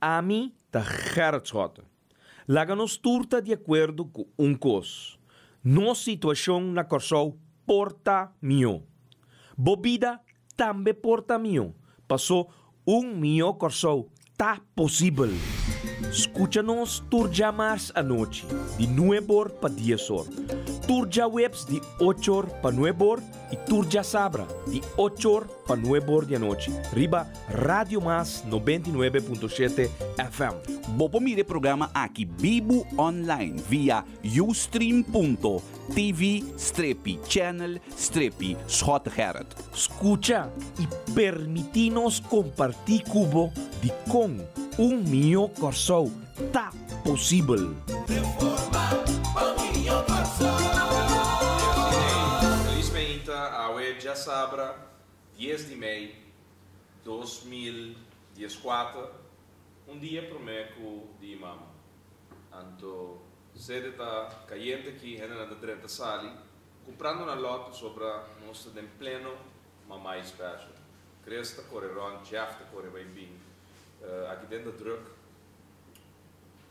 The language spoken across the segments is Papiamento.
Ami ta Gerrit Schotte. Laga nos tur ta di akuerdo ku un kos, nos situashon na Kòrsou por ta mihó. Bo bida tambe por ta mihó, pasó un mihó Kòrsou ta posibel. Skucha nos tur djamars anochi di nueb'or pa dies'or, tur djaweps di och'or pa nueb'or i tur djasabra di och'or pa nueb'or di anochi riba Radio Mas 99.7 FM. Bo por mira e programa aki bibu online via ustream.tv strepi channel strepi Schottegerrit. Skucha i permití nos kompartí ku bo dikon un mihó Kòrsou ta posibel. Feliz meinta, awe djasabra dies di mei 2014, un dia promé ku di mama. Anto sede ta kayente aki, hendenan ta drenta sali, kumprando nan lòt pasobra nos ta den pleno Mamai Special. Chris ta kore rònt, Jeff ta kore bai bin. Aki den ta drùk.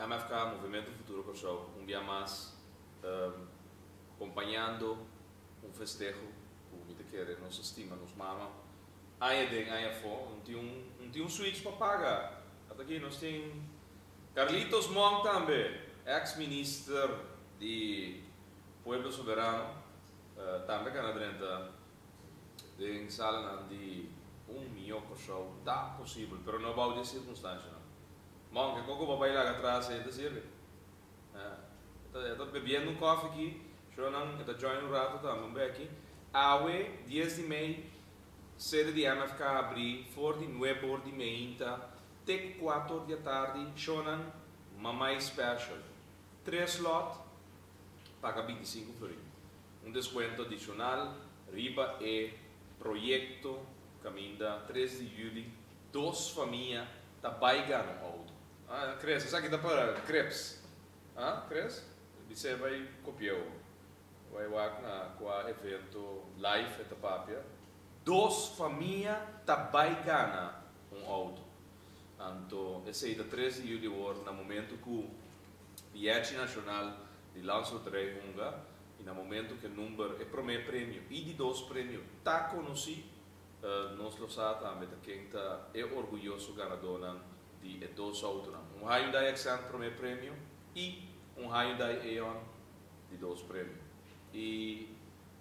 MFK, Movimento Futuro Kòrsou, un bia mas kompañando un festeho ku mi ta kere nos a stima nos mama aña den aña afó. No tin un no tin un switch pa paga. Ata aki nos tin Carlitos Monk tambe, ex minister di Pueblo Soberano, tambe gana drenta den salanan di un mihó Kòrsou ta posibel, pero no bou di e sirkunstanshanan. Monk, e koko bo bai laga atras ei ta sirbi. E ta bebiendo un kòfi aki, shownan e ta join un rato tambe un beki. Awe, dies di mei, sede di MFK habrí for di nuebe or di meinta te ku kuater or di atardi, shownan Mamai Special. Tres lòt paga bintisinku florin. Un deskuento adishonal riba e proyekto kaminda tres di yüli dos famia ta bai gana un outo. Ah, Chris, esaki ta pa Crips. Ah, Chris? Bis'é bai kopi'é Bai wak na kua evento live e ta papia. Dos famia ta bai gana un outo. Anto esei ta tres di yüli awor na momento ku Bièchi Nashonal di Landsloterij hunga i na momento ku e number, e promé premio i di dos premio ta konosí, Nos lo sa tambe ta ken ta e orguyoso ganadónan di e dos outonan, un Hyundai Accent promé premio i un Hyundai Eon di dos premio. I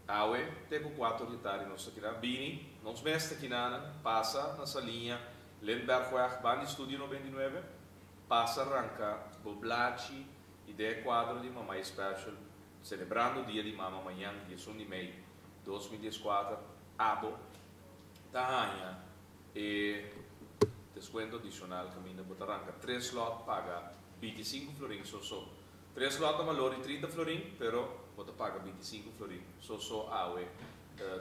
awe te ku kuater di tardi nos ta kina. Bini, nos mes ta kinanan, pasa na Saliña, Lindbergweg, banda di Studio 99, pasa ranka bo blachi i den e kuadro di Mamai Special, selebrando Dia di Mama mañan 11 di mei 2014, Abo ta haña e deskuento adishonal kaminda bo ta ranka tres lòt paga 25 florin so so. Tres lòt ta balor di 30 florin, pero bo ta paga 25 florin so so awe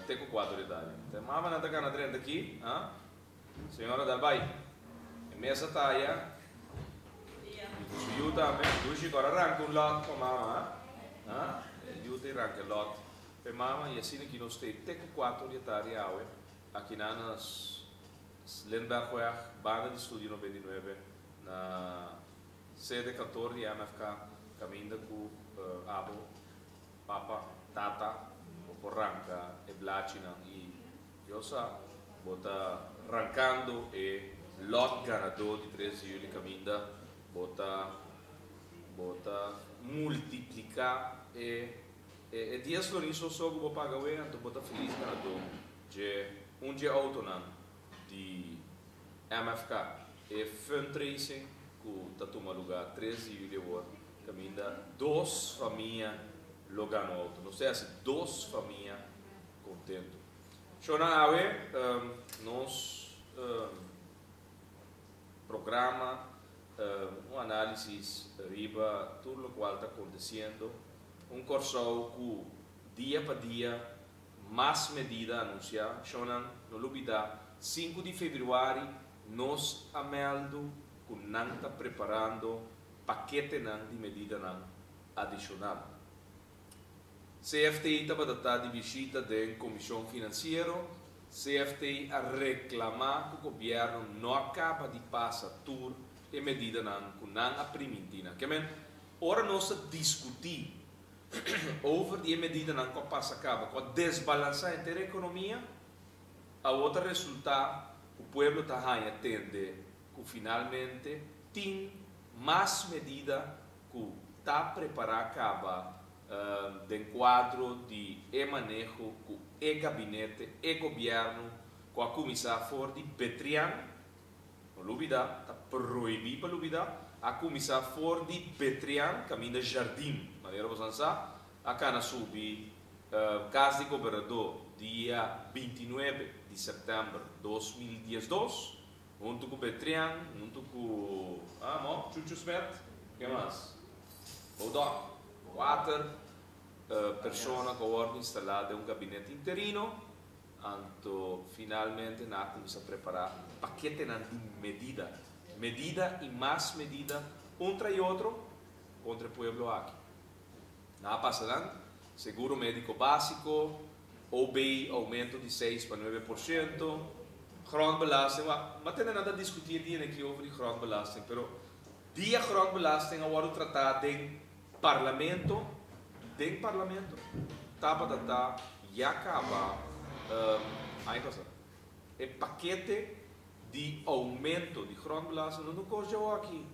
te ku kuater di tardi. Ta e mamanan ta gana drenta aki, ah? Señora dal bai. E mesa ta aya. I ku su yu tambe. Dushi kor a ranka un lòt pa mama, ah? Ah? E yu ta i ranka e lòt. P'e mama i asina ki nos stay te ku kuater di atardi awe aki na na Lindbergweg banda di Studio 99 na sede kantoor di MFK kaminda ku abo, papa, tata bo por ranka e blachinan i Dios sa bo ta rankando e lot ganadó di 3 di juli kaminda bo ta bo ta multipliká e E dies florin so so ku bo paga awe, anto bo ta felis ganadó dje un dje outonan di MFK. E fundraising ku ta tuma lugá 3 di yüli awor, kaminda dos famia lo gana un outo. Nos ta hasi dos famia kontentu. Shownan awe nos programa un análisis riba tur lokual ta akontesiendo. Un Kòrsou ku dia pa dia mas medida anunsiá. Shownan, no lubidá, sinku di febrüari nos a mèldu ku nan ta preparando paketenan di medidanan adishonal. CFT tabata ta di bishita den Komishon Finansiero. CFT a reklamá ku gobièrnu no a kaba di pasa tur. e medidanan ku nan a primintí nan. Ke men, ora nos ta diskutí over di e medidanan ku a pasa kaba, ku a desbalansá henter e ekonomia, awor ta resultá ku pueblo ta haña tende ku finalmente tin mas medida ku ta prepará kaba den kuadro di e maneho ku e gabinete, e gobièrnu ku a kuminsá for di Betrian, no lubidá, ta prohibí pa lubidá, a kuminsá for di Betrian kaminda Jardim, manera boso sa, a kana subi kas di gobernadó dia 29 di sèptèmber 2012, huntu ku Betrian, huntu ku ah, Chuchu Smith, ke mas? Bodok, kuater persona ku a wòrdu instalá den un gabinete interino, anto finalmente nan a kuminsá prepará paketenan di medida, medida i mas medida, un tras di otro, kontra e pueblo aki. Nan a pasa nan, seguro médiko básiko, OB oumento di 6 pa 9%, grondbelasting, ma tende nan ta diskutí e dia aki over di grondbelasting, pero dia grondbelasting a wòrdu tratá den parlamento, tabata ta ya kaba aña pasá. E pakete di oumento di grondbelasting no kos aki.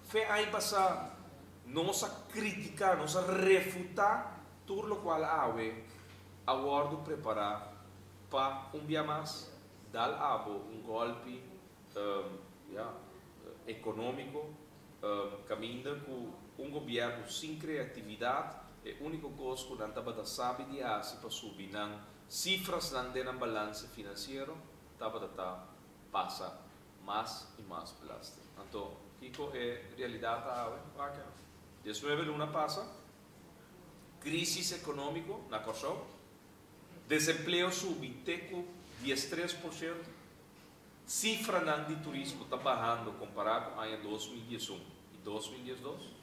Fe aña pasá nos a kritiká, nos a refutá tur lokual awe a wòrdu prepará pa un dia mas dal abo un golpe ja, ekonómiko, kaminda ku un gobièrnu sin kreatividat, e úniko kos ku nan tabata sabi di hasi pa subi nan sifranan den balanse finansiero tabata ta pasa mas i mas belasting. Anto, kiko e realidat awe? 19 luna pasa, krísis ekonómiko na Kòrsou, desempleo subi te ku 13%, sifranan di turismo ta bahando kompará ku aña 2011 i 2012,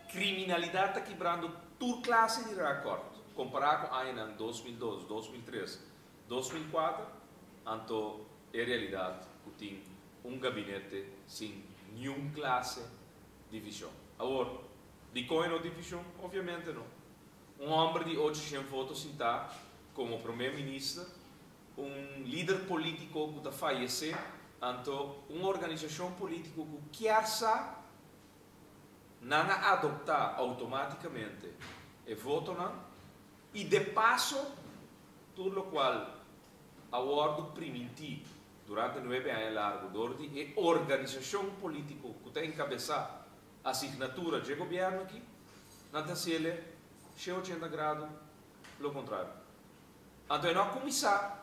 kriminalidat ta kibrando tur klase di rekòrt, kompará ku aña 2002, 2003, 2004, anto e realidat ku tin un gabinete sin ningun klase di vishon. Awor, di kon no tin vishon? Obviamente no. Un hòmber di 800 voto sintá komo promé minister, un lider polítiko ku ta fayesé, anto un organisashon polítiko ku kier sa nan a adoptá outomátikamente e votonan i de paso tur lokual a wòrdu primintí durante 9 aña largu dor di e organisashon polítiko ku ta enkabesá asignatura di gobièrnu aki, nan ta hasié 180 grado lo kontrario. Anto, e no a kuminsá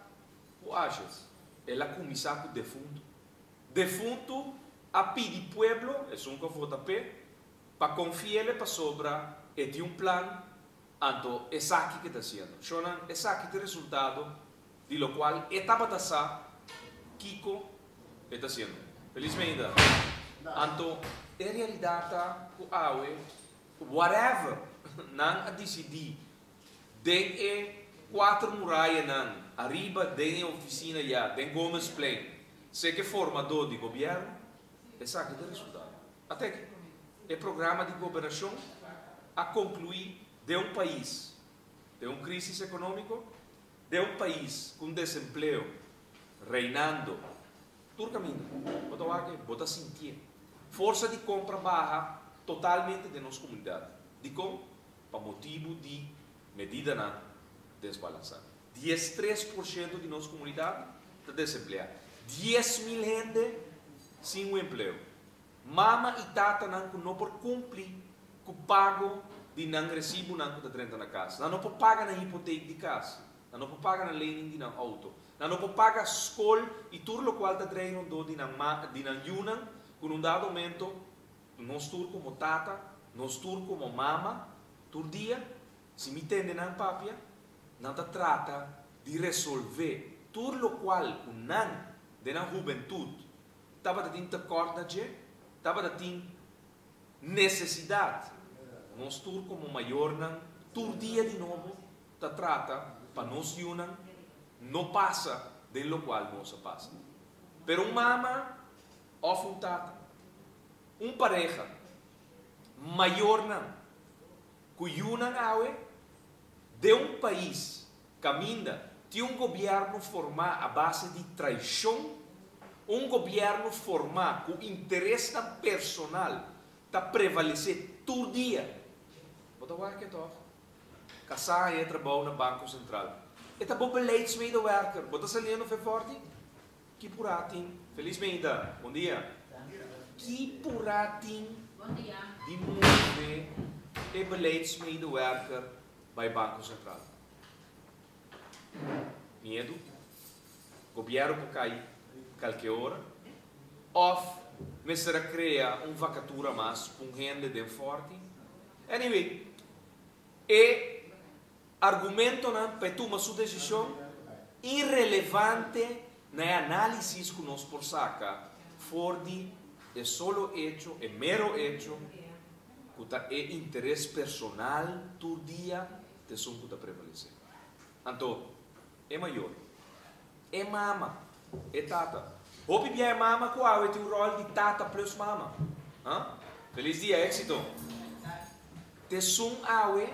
ku Asjes, el a kuminsá ku defuntu. Defuntu a pidi pueblo, esun ku a vota p'e, pa konfi'é pasobra e tin un plan, anto esaki ku e ta hasiendo. Shonan, esaki ta e resultado di lokual e tabata sa kiko e ta hasiendo. Felizmente. Anto, e realidat ta ku awe, whatever, nan a disidí den e kuater murayanan ariba den e ofisina ya, den Gomezplein, sea ku formadó di gobièrnu, esaki ta e resultado. Ata ku e programa di gobernashon a konkluí den un pais, den un krísis ekonómiko, den un pais ku desempleo reinando, tur kaminda, bo ta wak, bo ta sinti. Forsa di kompra baha totalmente den nos komunidat. Di kon? Pa motibu di medidanan desbalansá. 13% di nos komunidat ta desempleá. 10 mil hende sin un empleo. Mama i tatanan ku no por kumpli ku pago di nan resibonan ku ta drenta na kas. Nan no por paga nan hipotek di kas. Nan no por paga nan lening di nan outo. Nan no por paga skol i tur lokual ta drei rondó di nan ma, di nan yunan, ku un dado momento nos tur komo tata, nos tur komo mama, tur dia, si mi tende nan papia, nan ta trata di resolvé tur lokual ku nan den nan hubentut tabata tin tekort na dje, tabata tin nesesidat. Nos tur komo mayornan, tur dia di nobo, ta trata pa nos yunan no pasa den lokual nos a pasa. Pero un mama òf un tata. Un pareha, mayornan ku yunan awe den un pais kaminda tin un gobièrnu formá a base di traishon, un gobièrnu formá ku interesnan personal ta prevalesé tur dia. Bo ta wak e tòg? Kasá haña trabou na Banko Sentral. E ta bo beleidsmedewerker. Bo ta saliendo fe fòrti? Ki purá tin? Felis meinta. Bon dia. Ki purá tin di move e beleidsmedewerker bai Banko Sentral? Miedu? Gobièrnu por kai kalke ora? Òf mester a krea un vakatura mas pa un hende den fòrti? Anyway, e argumentonan pa e tuma su desishon irelevante na e análisis ku nos por saka for di e solo echo, e mero echo, ku ta e interes personal tur dia ta esun ku ta prevalesé. Anto, e mayor, e mama, e tata. Hopi bia e mama ku awe tin un ròl di tata plus mama. Ha? Felis dia, éksito! T'esun awe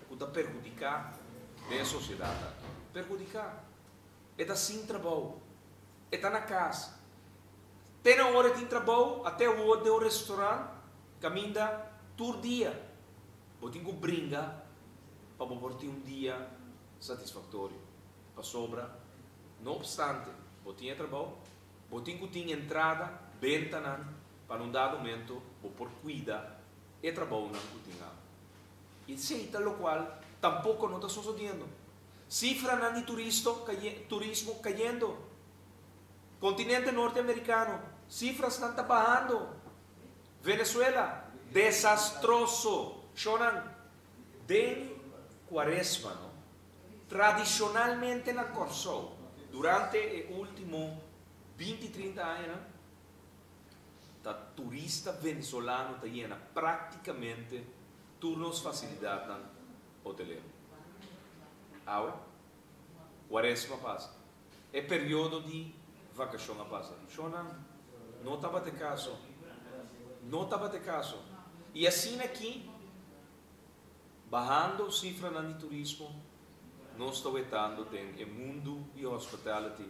ku ta perhudiká den e sosiedat aki. Perhudiká. E ta sin trabou. E ta na kas. Te na ora e tin trabou, a te awor den un restorant kaminda tur dia bo tin ku bringa pa bo por tin un dia satisfaktorio. Pasobra, no opstante bo tin e trabou, bo tin ku tin entrada, bentanan, pa na un dado momento bo por kuida e trabounan ku tin awe. I esei ta lokual tampoko no ta sosodiendo. Sifranan di turisto turismo kayendo. Kontinente norteamerikano, sifrasnan ta bahando. Venezuela, desastroso. Shownan den kuaresma no. Tradishonalmente na Kòrsou, durante e último binti trinta añanan, Ta turista venezolano ta yena práktikamente tur nos fasilidatnan hotelero. Awe, kuaresma pasa. E periodo di vakashon a pasa. Shonnan, no tabata e kaso. No tabata e kaso. I asina aki, bahando sifranan di turismo, nos ta wetando den e mundu di hospitality,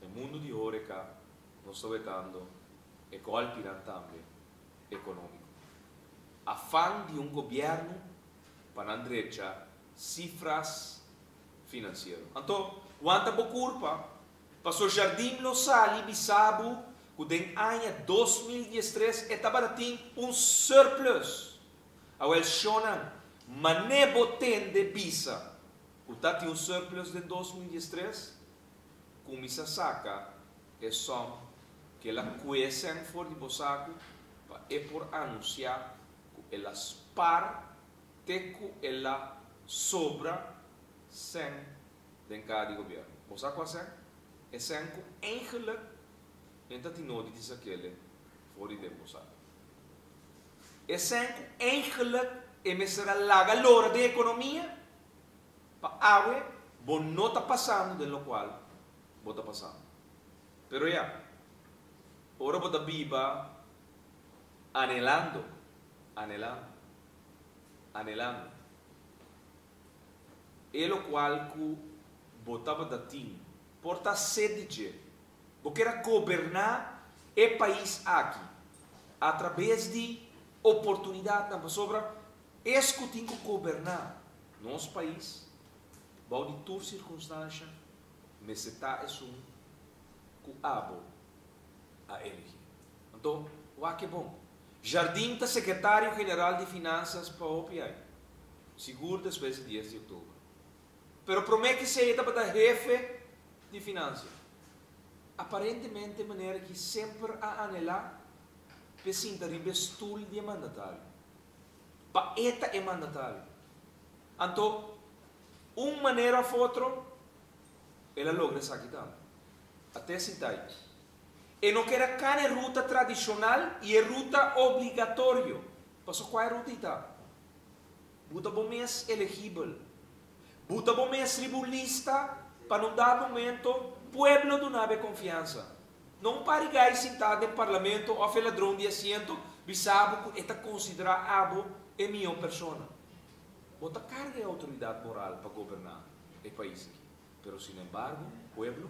e mundu di horeca, Nos ta wetando e gòlpinan tambe ekonómiko. Afan di un gobièrnu pa nan drecha sifras finansiero. Anto, wanta bo kurpa, paso Jardim lo sali bisa bo ku den aña 2013 e tabata tin un surplus. Awel shonnan, mané bo tende bisa ku ta tin un surplus den 2013? Kuminsá saka e sòm ku el a kue sèn for di bo saku pa e por anunsiá ku el a spar te ku el a sobra sèn den kaha di gobièrnu. Bo sa kua sèn? E sèn ku eigenlik men ta tin nodi di sak'ele for di den bo saku. E sèn ku eigenlik e mester a laga lora den ekonomia pa awe bo no ta pasando den lokual bo ta pasando. Pero ya, ora bo ta biba anhelando, anhelando, anhelando e lokual ku bo tabata tin, por ta sed di dje, bo kier a goberná e pais aki atrabes di oportunidatnan, pasobra es ku tin ku goberná nos pais bou di tur sirkunstansha, mester ta esun ku abo a eligi. Anto, wak e bon. Jardim ta sekretario general di Finansas pa hopi ai, sigur despues di dies di oktober. Pero promé ki esei e tabata hefe di finansia. Aparentemente manera ki semper a anhelá p'e sinta riba e stul di e mandatario. Pa e ta e mandatario. Anto, un manera of otro, el a logra esaki tambe. Até sinta ei. E no keda kana e ruta tradishonal i e ruta obligatorio. Paso kua e ruta ei ta? Buta bo mes elegibel. Buta bo mes riba un lista pa na un dado momento pueblo duna bo e konfiansa. No un par di gai sintá den parlamento òf e ladron di asiento. Bisa bo ku e ta konsiderá abo e mihó persona. Bo ta karga e outoridat moral pa goberná e pais aki. Pero sinembargo, pueblo,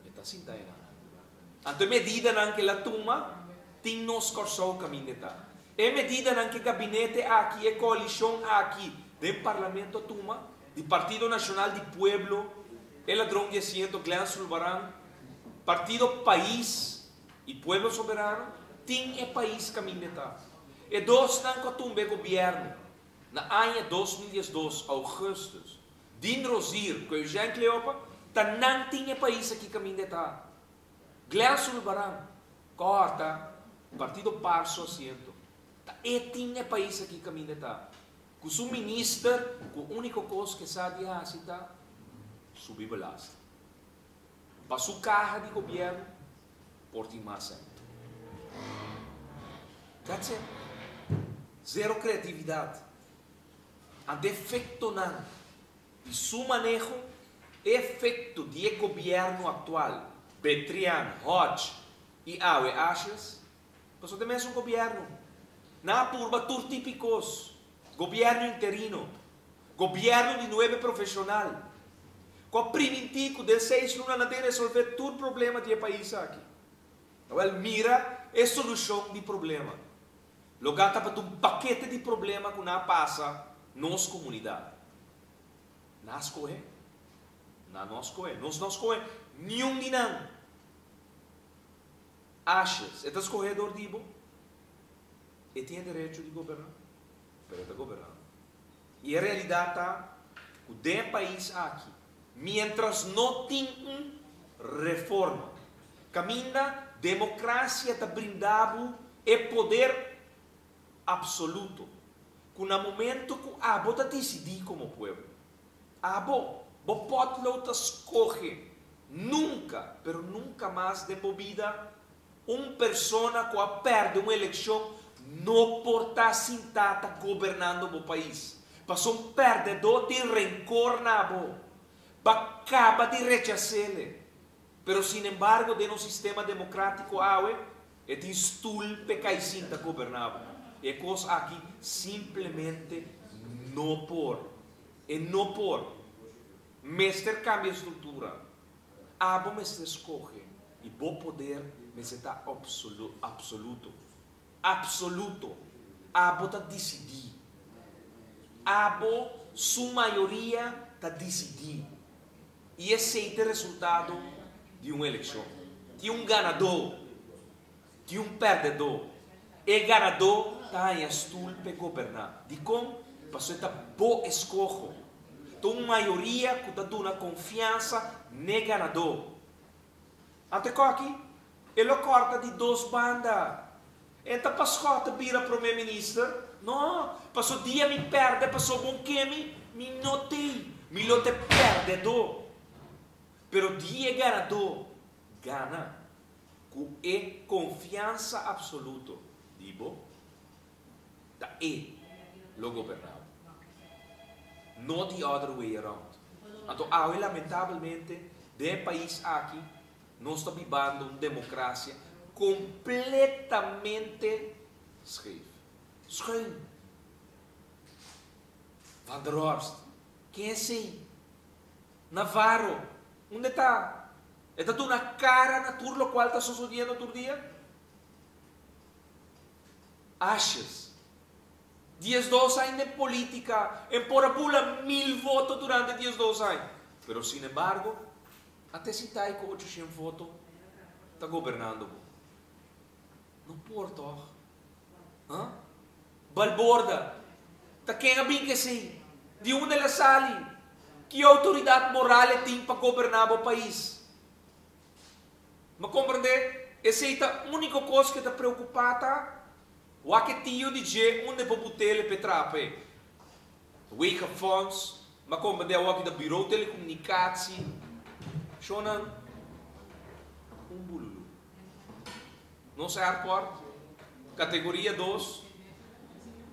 e ta sinta einan. Anto e medidanan ku el a tuma tin nos Kòrsou kaminda e ta. E medidanan ku e gabinete aki, e koalishon aki den parlamento a tuma, di Partido Nashonal di Pueblo, e ladron di asiento Glenn Sulvaran, Partido Pais i Pueblo Soberano, tin e pais kaminda e ta. E dosnan ku a tumba e gobièrnu na aña 2012, ougùstùs, Dean Rozier ku Eugène Cleopa ta nan tin e pais aki kaminda e ta. Glenn Sulvaran, kòrta, Partido par su asiento. Ta e tin e pais aki kaminda e ta. Ku su minister ku úniko kos ke sa di hasi ta subi belasting. Pa su kaha di gobièrnu por tin mas sènt. That's it. Zero kreatividat. A defektonan di su maneho, e efekto di e gobièrnu aktual, Betrian, Hodge i awe Asjes, pasobra ta e mesun gobièrnu. Nan a purba tur tipo i kos, gobièrnu interino, gobièrnu di nuebe profeshonal, ku a primintí ku den seis luna nan tin resolvé tur problema di e pais aki. Awèl, mira e solushon di problema. Loga tabata un pakete di problema ku nan a pasa nos komunidat. Nan a skohe? Nan no a skohe. Nos no a skohe niun di nan. Ashes, e ta skohe dor di bo? E tin e derecho di goberná, pero e ta goberná. I e realidat ta ku den e pais aki, miéntras no tin un reforma, kaminda demokrasia ta brinda bo e poder apsoluto, ku na momento ku abo ta disidí komo pueblo, abo, bo potlood ta skohe, nunka, pero nunka mas den bo bida, Un persona cu a perde un eleccion no por ta sinta ta gobernando bo pais. Paso un perdedor tin rencor na bo. Ba caba di rechasele. Pero sinembargo den nos sistema democratico awe e tin stoel p'e cay sinta goberna bo. E cos aki simplemente no por. E no por. Mester cambia structura. Abo mester scoge y bo poder mester ta absoluto. Absoluto. Abo ta dicidi. Abo, su mayoria, ta dicidi. Y esey ta e resultado di un eleccion. Tin un ganador. Tin un perdedor. E ganador ta haña stoel p'e goberná. Dikon? Pasobra e ta bo eskoho. Ta un mayoria ku ta duna konfiansa n'e ganador. Anto e koki? E lo kòrta di dos banda. E ta pa Schotte bira promé minister? No, paso dia mi pèrdè paso bon ke mi, mi no t'ei. Mi lo ta e pèrdèdó. Pero dia e ganadó gana. Ku e konfiansa apsoluto di bo, ta e lo goberná bo. No the other way around. Anto awe lamentabelmente den e pais aki nos ta bibando un demokrasia kompletamente scheef. Schuin. Van der Horst, ken esei? Navarro, unda e ta? E ta duna kara na tur lokual ta sosodiendo tur dia? Ashes. 12 aña den politica, en por a bula mil voto durante 12 aña. Pero sin embargo, ate si ta cu 800 voto ta gobernando bo. No por toch? Huh? Balborda, ta ken a bin cu esey? Di unda el a sali? Ki autoridad moral e tin pa goberna bo pais? Mi a comprende, esey ta unico cos cu e ta preocupa ta wak e tio di dje unda e por butele p'e trapa e. Wegenfonds, mi a comprende awor ki ta Bureau Telecomunicatie, shownan un bululu. Nos airport, categoria dos.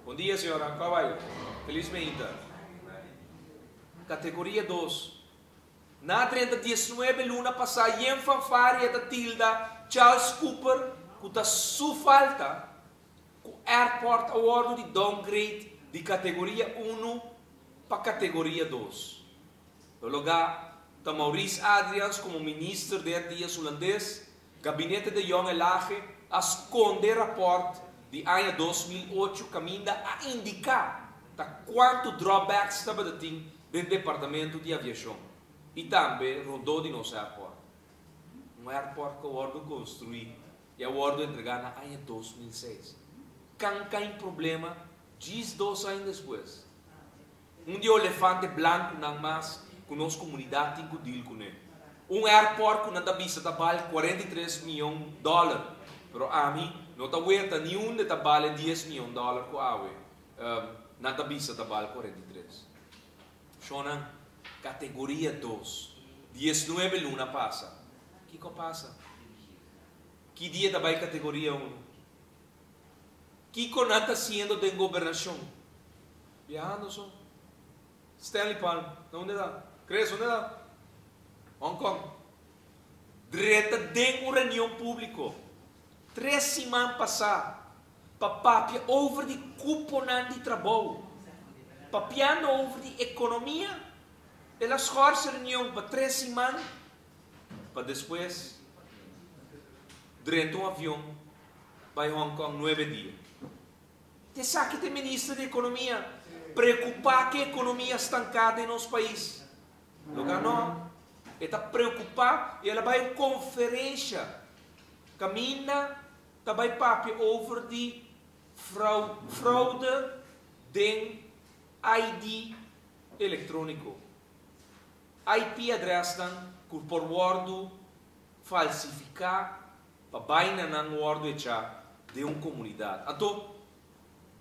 Bon dia señora, cua bay? Feliz meinta. Categoria dos. Na 30 19 luna pasá yen fanfaria ta tilda Charles Cooper ku ta su falta. Ku airport a wòrdu di downgrade di kategoria unu pa kategoria dos. Lo logá ta Maurice Adriaans komo minister den Antias Hulandes, gabinete de Jong Elhage a skonde rapòrt di aña 2008 kaminda a indiká ta kuantu drawbacks tabata tin den departamento di aviashon i tambe rondó di nos airport. Un airport ku a wòrdu konstruí i a wòrdu entregá na aña 2006. Kan kain problema djis 2 aña despues. Un di olefante blankunan mas ku nos komunidat tin ku deal kuné. Un airport ku nan ta bisa ta bal 43 mion dòler, pero ami no ta weta ni unda ta bal e 10 mion dòler ku awe nan ta bisa ta bal 43. Shonnan, kategoria 2, 19 luna pasa. Kiko a pasa? Ki dia ta bai kategoria 1? Kiko nan ta hasiendo den gobernashon? Biahando so. Stanley Palm, na unda ta? Chris, unda ta? Hong Kong. Drenta den un reunion públiko 3 siman pasá pa papia over di kuponan di trabou. Papiando over di ekonomia, el a schors e reunion pa 3 siman pa despues drenta un avion bai Hong Kong 9 dia. Esaki ta e minister di ekonomia preokupá ku e ekonomia stanká den nos pais. Loke no, e ta preokupá i el a bai un konferensha kaminda ta bai papia over di fraude den ID elektróniko. IP adrèsnan ku por wòrdu falsifiká pa bainanan wòrdu echá den un komunidat. Anto,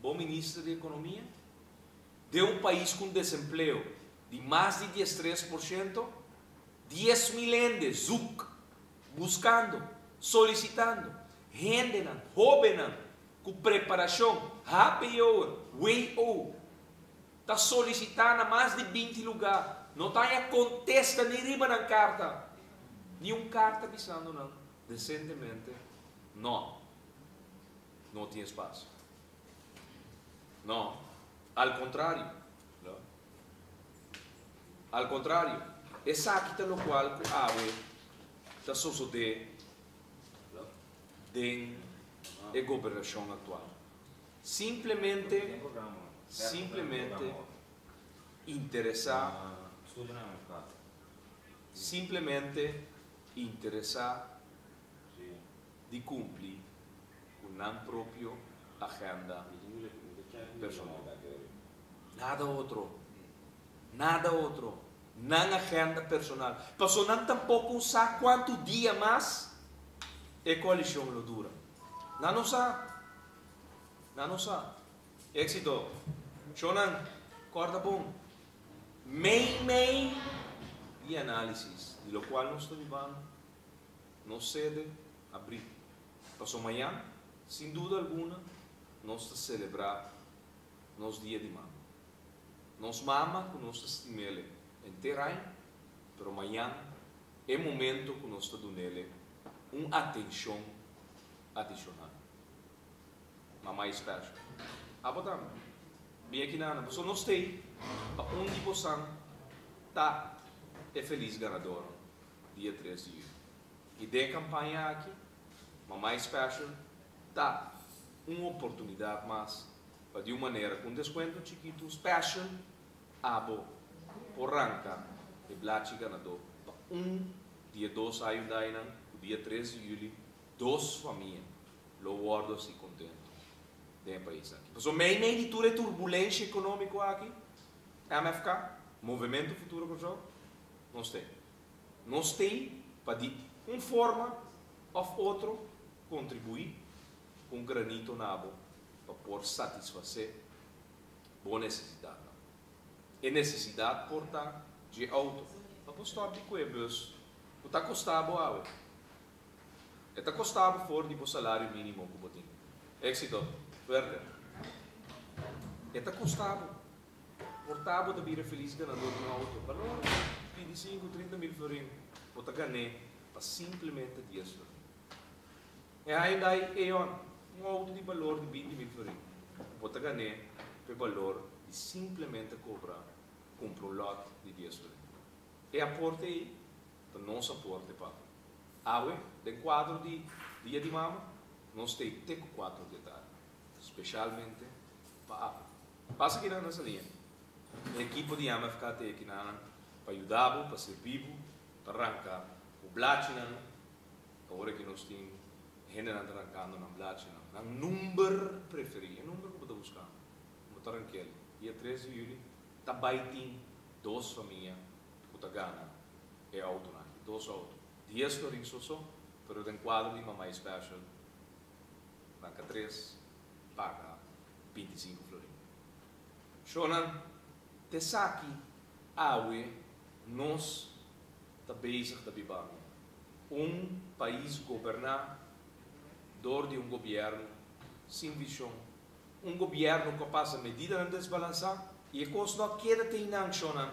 bo minister di ekonomia, den un pais ku un desempleo di mas di 13%, 10.000 hende zoek, buskando, solisitando, hendenan, hóbennan ku preparashon HBO, WO, ta solisitá na mas di 20 lugá, no ta haña kontesta ni riba nan karta, ni un karta bisando nan desentemente, no, no tin espasio. No, al kontrario. No. Al kontrario, esaki ta lokual ku awe ta sosodé den e gobernashon aktual. Simplemente, simplemente interesá, simplemente interesá di kumpli ku nan propio agenda personal. Nada otro. Nada otro. Nan agenda personal. Paso nan tampoko sa kuantu dia mas e koalishon lo dura. Nan no sa. Nan no sa. Éksito. Shownan, kòrda bon. Mei mei di análisis di lokual nos ta bibando, nos sede abrí. Paso mañan, sin duda alguna, nos ta selebrá nos dia di mama. Nos mama ku nos ta stim'ele henter aña, pero mañan e momento ku nos ta dun'ele un atenshon adishonal. Mama e special. Abo tambe. Bin aki nana. Pasobra nos t'ei pa un di bosan ta e felis ganador dia 3 di yüli. I den e kampaña aki, Mama e special ta un oportunidat mas pa di un manera ku un deskuento chikitu special abo por ranka e blachi ganadó pa un di e dos Hyundainan ku dia 3 di yüli dos famia lo wòrdu hasi kontentu den e pais aki. Pasobra meimei di tur e turbulensha ekonómiko aki, MFK, Movementu Futuro Kòrsou, nos t'ei. Nos t'ei pa di un forma òf otro kontribuí ku un granito na bo pa por satisfasé bo nesesidatnan. E nesesidat por ta dje outo pa bo stòp di kue bus ku ta kostá bo awe. E ta kostá bo for di bo salario mínimo ku bo tin. Éksito! Suerte! E ta kostá bo. Por ta bo ta bira felis ganadó di un outo. Balor 25, 30 mil florin bo ta gan'é pa simplemente 10 florin. E Hyundai Eon. Un outo di balor di 20.000 florin. Bo ta gan'é pa e balor di simplemente kobra kumpra un lòt di 10 florin. E aporte ei ta nos aporte pa awe den kuadro di Dia di Mama, nos ta ei te ku 4 di e tardi, spesialmente pa awe. Pasa kinan na Saliña. E ekipo di MFK ta ei kinanan pa yuda bo, pa sirbi bo, pa ranka bo blachinan. Awor aki nos tin hendenan ta rankando nan blachinan, nan number preferí, e number ku bo ta buskando, bo ta rankel. Dia 3 di yüli ta bai tin dos famia ku ta gana e outonan aki, dos outo. 10 florin so so, pero den kuadro di Mamai Special ranka tres, paga 25 florin. Shownan, t'esaki awe nos ta bezig ta bibando. Un pais goberná dor di un gobièrnu sin vishon, un gobièrnu ku a pasa medidanan desbalansá i e kos no a keda te einan, shownan,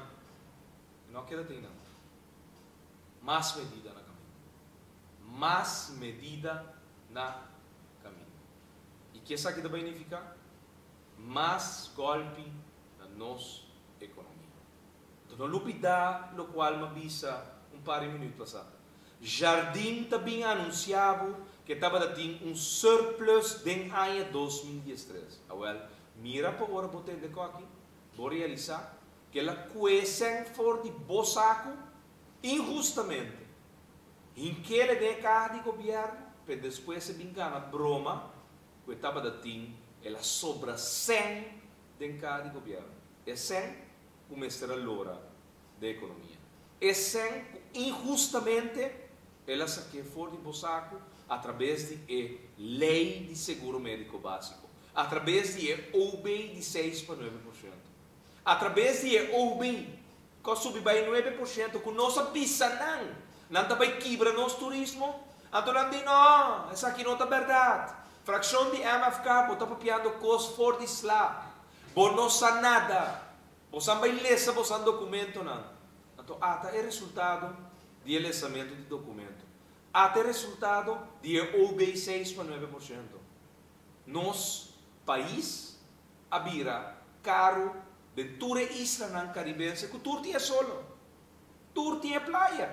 e no a keda te einan. Mas medida na kaminda. Mas medida na kaminda. I ke esaki ta bai nifiká? Mas gòlpi na nos ekonomia. Anto no lubidá lokual m'a bisa un par di minüt pasá. Jardim ta bin anunsiá bo ku e tabata tin un surplus den aña 2013. Awèl, mira pa ora bo tende kòki, bo realisá ku el a kue sèn for di bo saku inhustamente. Hink'el den e kaha di gobièrnu, pero despues e bin gana broma ku e tabata tin el a sobra sèn den kaha di gobièrnu. E sèn ku mester a lora den ekonomia. E sèn ku inhustamente el a sak'é for di bo saku atrabes di e Lei di Seguro Médiko Básiko, atrabes di e OB di 6 pa 9%, atrabes di e OB ku a subi bai 9% ku nos a bisa nan, nan ta bai kibra nos turismo, anto nan di no, esaki no ta bèrdat. Frakshon di MFK bo ta papiando kos for di sla. Bo no sa nada. Bo san bai lesa bo san dokumentonan. Anto ata e resultado di e lesamentu di dokumento. Ata e resultado di e OB 6 pa 9%. Nos pais a bira karu den tur e islanan karibense ku tur tin e solo. Tur tin e playa.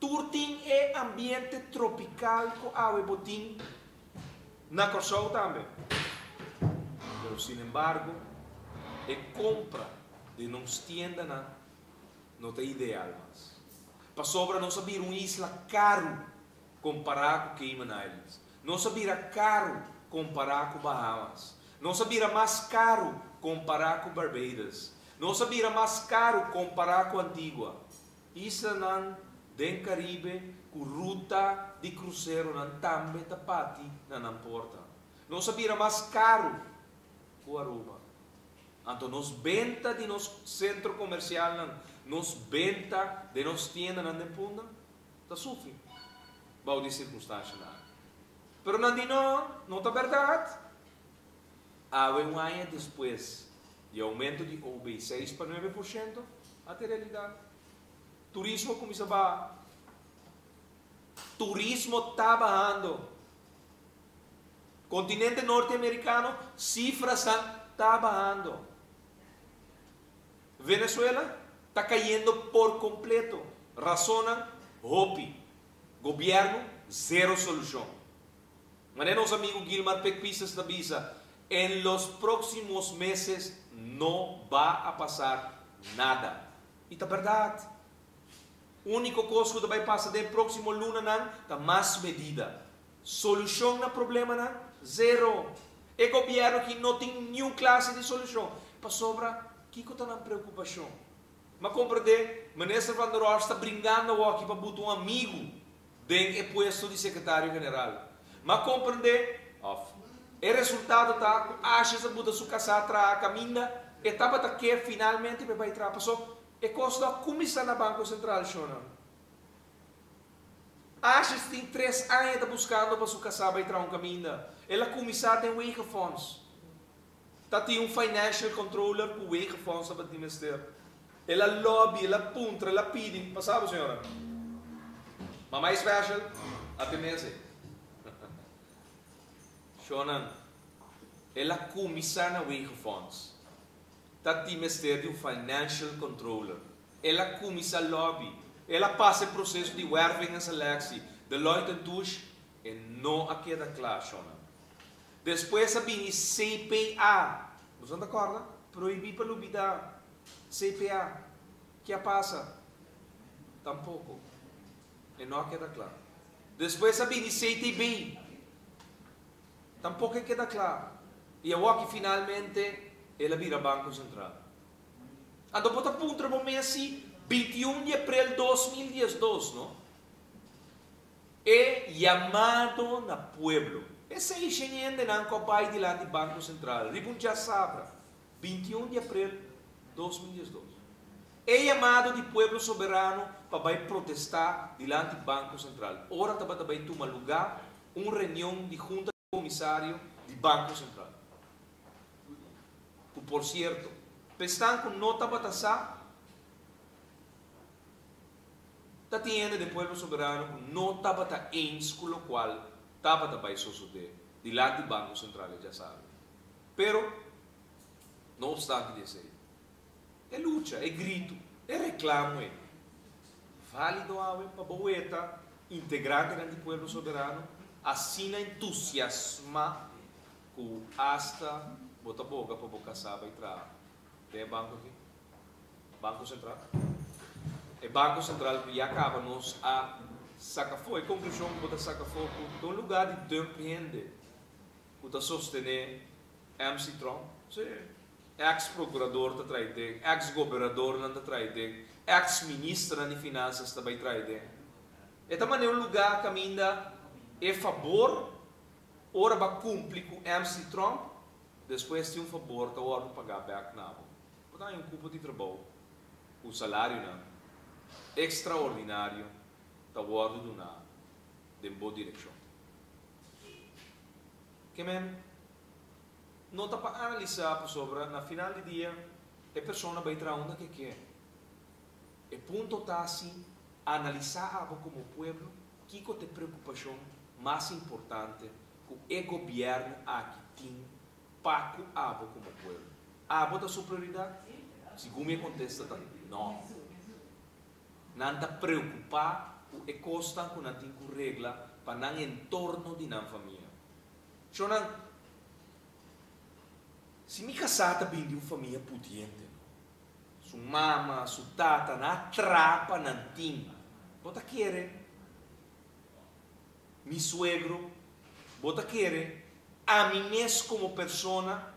Tur tin e ambiente tropikal ku awe bo tin na Kòrsou tambe. Pero sinembargo e kompra den nos tiendanan no ta ideal mas. Pasobra nos a bira un isla karu kompará ku Cayman Islands. Nos a bira karu kompará ku Bahamas. Nos a bira mas karu kompará ku Barbados. Nos a bira mas karu kompará ku Antigua. Islanan den Karibe ku ruta di kruseronan tambe ta pati na nan porta. Nos a bira mas karu ku Aruba. Anto nos benta di nos sentro komersialnan, nos benta den nos tiendanan den Punda ta sufri bou di sirkunstanshanan aki. Pero nan di no, no ta bèrdat. Awe un aña despues di oumento di OB 6 pa 9%, ata e realidat. Turismo a kuminsá baha. Turismo ta bahando. Kontinente norteamerikano sifrasnan ta bahando. Venezuela ta kayendo por kompleto. Rasonnan hopi. Gobièrnu zero solushon. Manera nos amigu Gilmar Pequisas ta bisa, En los próximos meses no ba a pasar nada. I ta bèrdat. Úniko kos ku ta bai pasa den e próksimo lunanan ta mas medida. Solushon na problemanan? Zero. E gobièrnu aki no tin niun klase di solushon. Pasobra, kiko ta nan preokupashon? M'a komprendé, Minister Van der Horst ta bringando awoki pa buta un amigu den e puesto di sekretario general. M'a komprendé, òf, e resultado ta ku Asjes a buta su kasá traha kaminda e tabata ke finalmente pa e bai traha. Paso e kos no a kuminsá na Banko Sentral, shonnan. Asjes tin 3 aña ta buskando pa su kasá bai traha un kaminda. El a kuminsá den Wegenfonds. Ta tin un financial controller ku Wegenfonds tabatin mester. El a lobby, el a puntra, el a pidi. Pasa bo, señora. Mamai special a te mese. Shonnan, el a kuminsá na Wegenfonds. Ta tin mester di un financial controller. El a kuminsá lobby. El a pasa e proseso di werving en selectie. Deloitte en Touche e no a keda kla, shonnan. Despues a bini CPA. Boso ta kòrda? Prohibí pa lubidá. CPA. Ke a pasa? Tampoko. E no a keda kla. Despues a bini CTB. Tampoko e keda kla. I awor aki finalmente el a bira Banko Sentral. Anto bo ta puntra bo mes si 21 di aprel 2012, no? E yamado na pueblo. Esei hendenan ku a bai dilanti Banko Sentral. Riba un djasabra, 21 di aprel 2012. E yamado di Pueblo Soberano pa bai protestá dilanti Banko Sentral. Ora tabata bai tuma lugá un reunion di Hunta di Komisario di Banko Sentral. Ku por sierto, pa esnan ku no tabata sa, ta tin hende den Pueblo Soberano ku no tabata eens ku lokual tabata bai sosodé dilanti Banko Sentral e djasabra. Pero, no opstante di esei, e lucha, e gritu, e reklamo ei válido awe pa bo weta integrantenan di Pueblo Soberano asina entusiasmá ku asta bo ta boga pa bo kasá bai traha den e banko aki, Banko Sentral. E Banko Sentral ku ya kaba nos a saka afó, e konklushon ku bo ta saka afó ku ta un lugá di dump hende ku ta sostené MC Tromp. Sí. Ex procurador ta trae den, ex gobernadornan ta trae den, ex ministernan di finanzas ta bay trae den. E ta manera un lugar caminda e fabor ora bo a cumpli cu MC Tromp, despues tin un fabor ta wordo paga bek na bo. Bo ta haña un cupo di trabou cu salarionan extraordinario ta wordo duna den bo direccion. Ke men no ta pa analisá pasobra na final di dia e persona bai traha unda ke ke. E punto ta si analisá abo komo pueblo kiko ta e preokupashon mas importante ku e gobièrnu aki tin pa ku abo komo pueblo. Abo ta su prioridat? Segun mi e kontesta ta no. Nan ta preokupá ku e kosnan ku nan tin ku regla pa nan entorno di nan famia. Shonnan, si mi kasá ta bin di un famia pudiente, no? Su mama, su tata, nan a traha pa nan tin. Bo ta kere mi suegro? Bo ta kere ami mes komo persona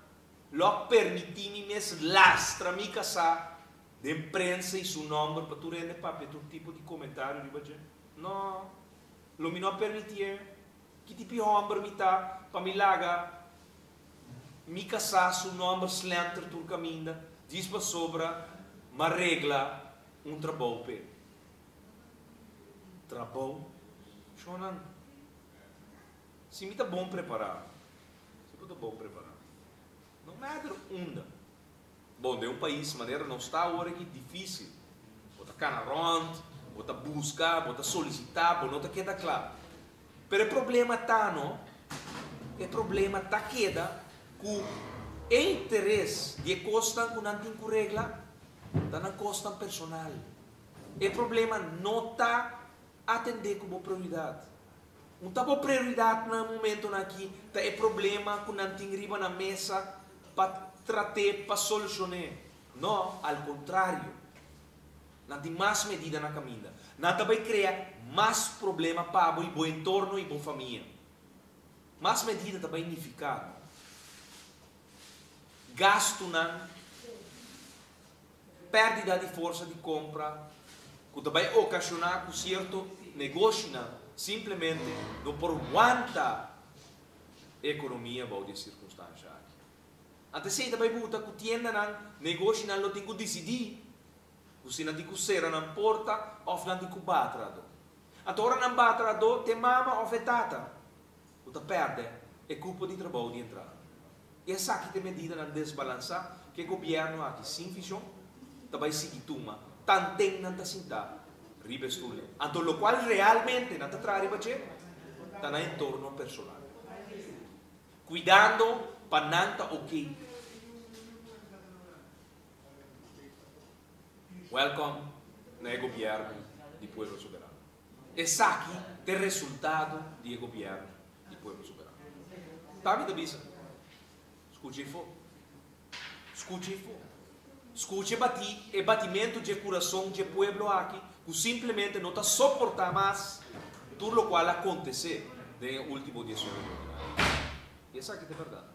lo a permití mi mes lastra mi kasá den prensa i su nòmber pa tur hende papia tur tipo di komentario riba dje? No, lo mi no a permitié. Ki tipi hòmber mi ta pa mi laga mi kasá su nòmber slenter tur kaminda djis pasobra m'a regla un trabou p'e? Trabou? Shonnan, si mi ta bon prepará, si bo ta bon prepará, no matter unda. Bon, den un pais manera nos ta awor aki difísil. Bo ta kana rònt, bo ta buska, bo ta solisitá, bo no ta keda kla. Pero e problema ta no, e problema ta keda ku e interes di e kosnan ku nan tin ku regla ta nan kosnan personal. E problema no ta atendé ku bo prioridat. Un ta bo prioridat na e momentonan aki ta e problema ku nan tin riba nan mesa pa trat'é, pa solushon'é. No, al kontrario. Nan tin mas medida na kaminda. Nan ta bai krea mas problema pa bo i bo entorno i bo famia. Mas medida ta bai nifiká gastunan, pèrdida di forsa di kompra ku ta bai okashoná ku sierto negoshinan simplemente no por wanta e ekonomia bou di e sirkunstansha aki. Ante esei ta bai buta ku tiendanan, negoshinan lo tin ku disidí ku si nan tin ku sera nan porta òf nan tin ku batra adó. Anto ora nan batra adó, t'e mama òf e tata ku ta pèrdè e kupo di trabou di entrada. I esaki ta e medidanan desbalansá ku e gobièrnu aki sin vishon ta bai sigui tuma tanten nan ta sintá riba e stulnan. Anto lokual realmente nan ta traha riba dje ta nan entorno personal. Kuidando pa nan ta ok. Welcome na e gobièrnu di Pueblo Soberano. Esaki ta e resultado di e gobièrnu di Pueblo Soberano. Ta mi ta bisa, skucha efo. Skucha efo. Skucha e bati, e batimentu dje kurason dje pueblo aki ku simplemente no ta soportá mas tur lokual a kontesé den e último diesnuebe luna aki. I esaki ta e bèrdat.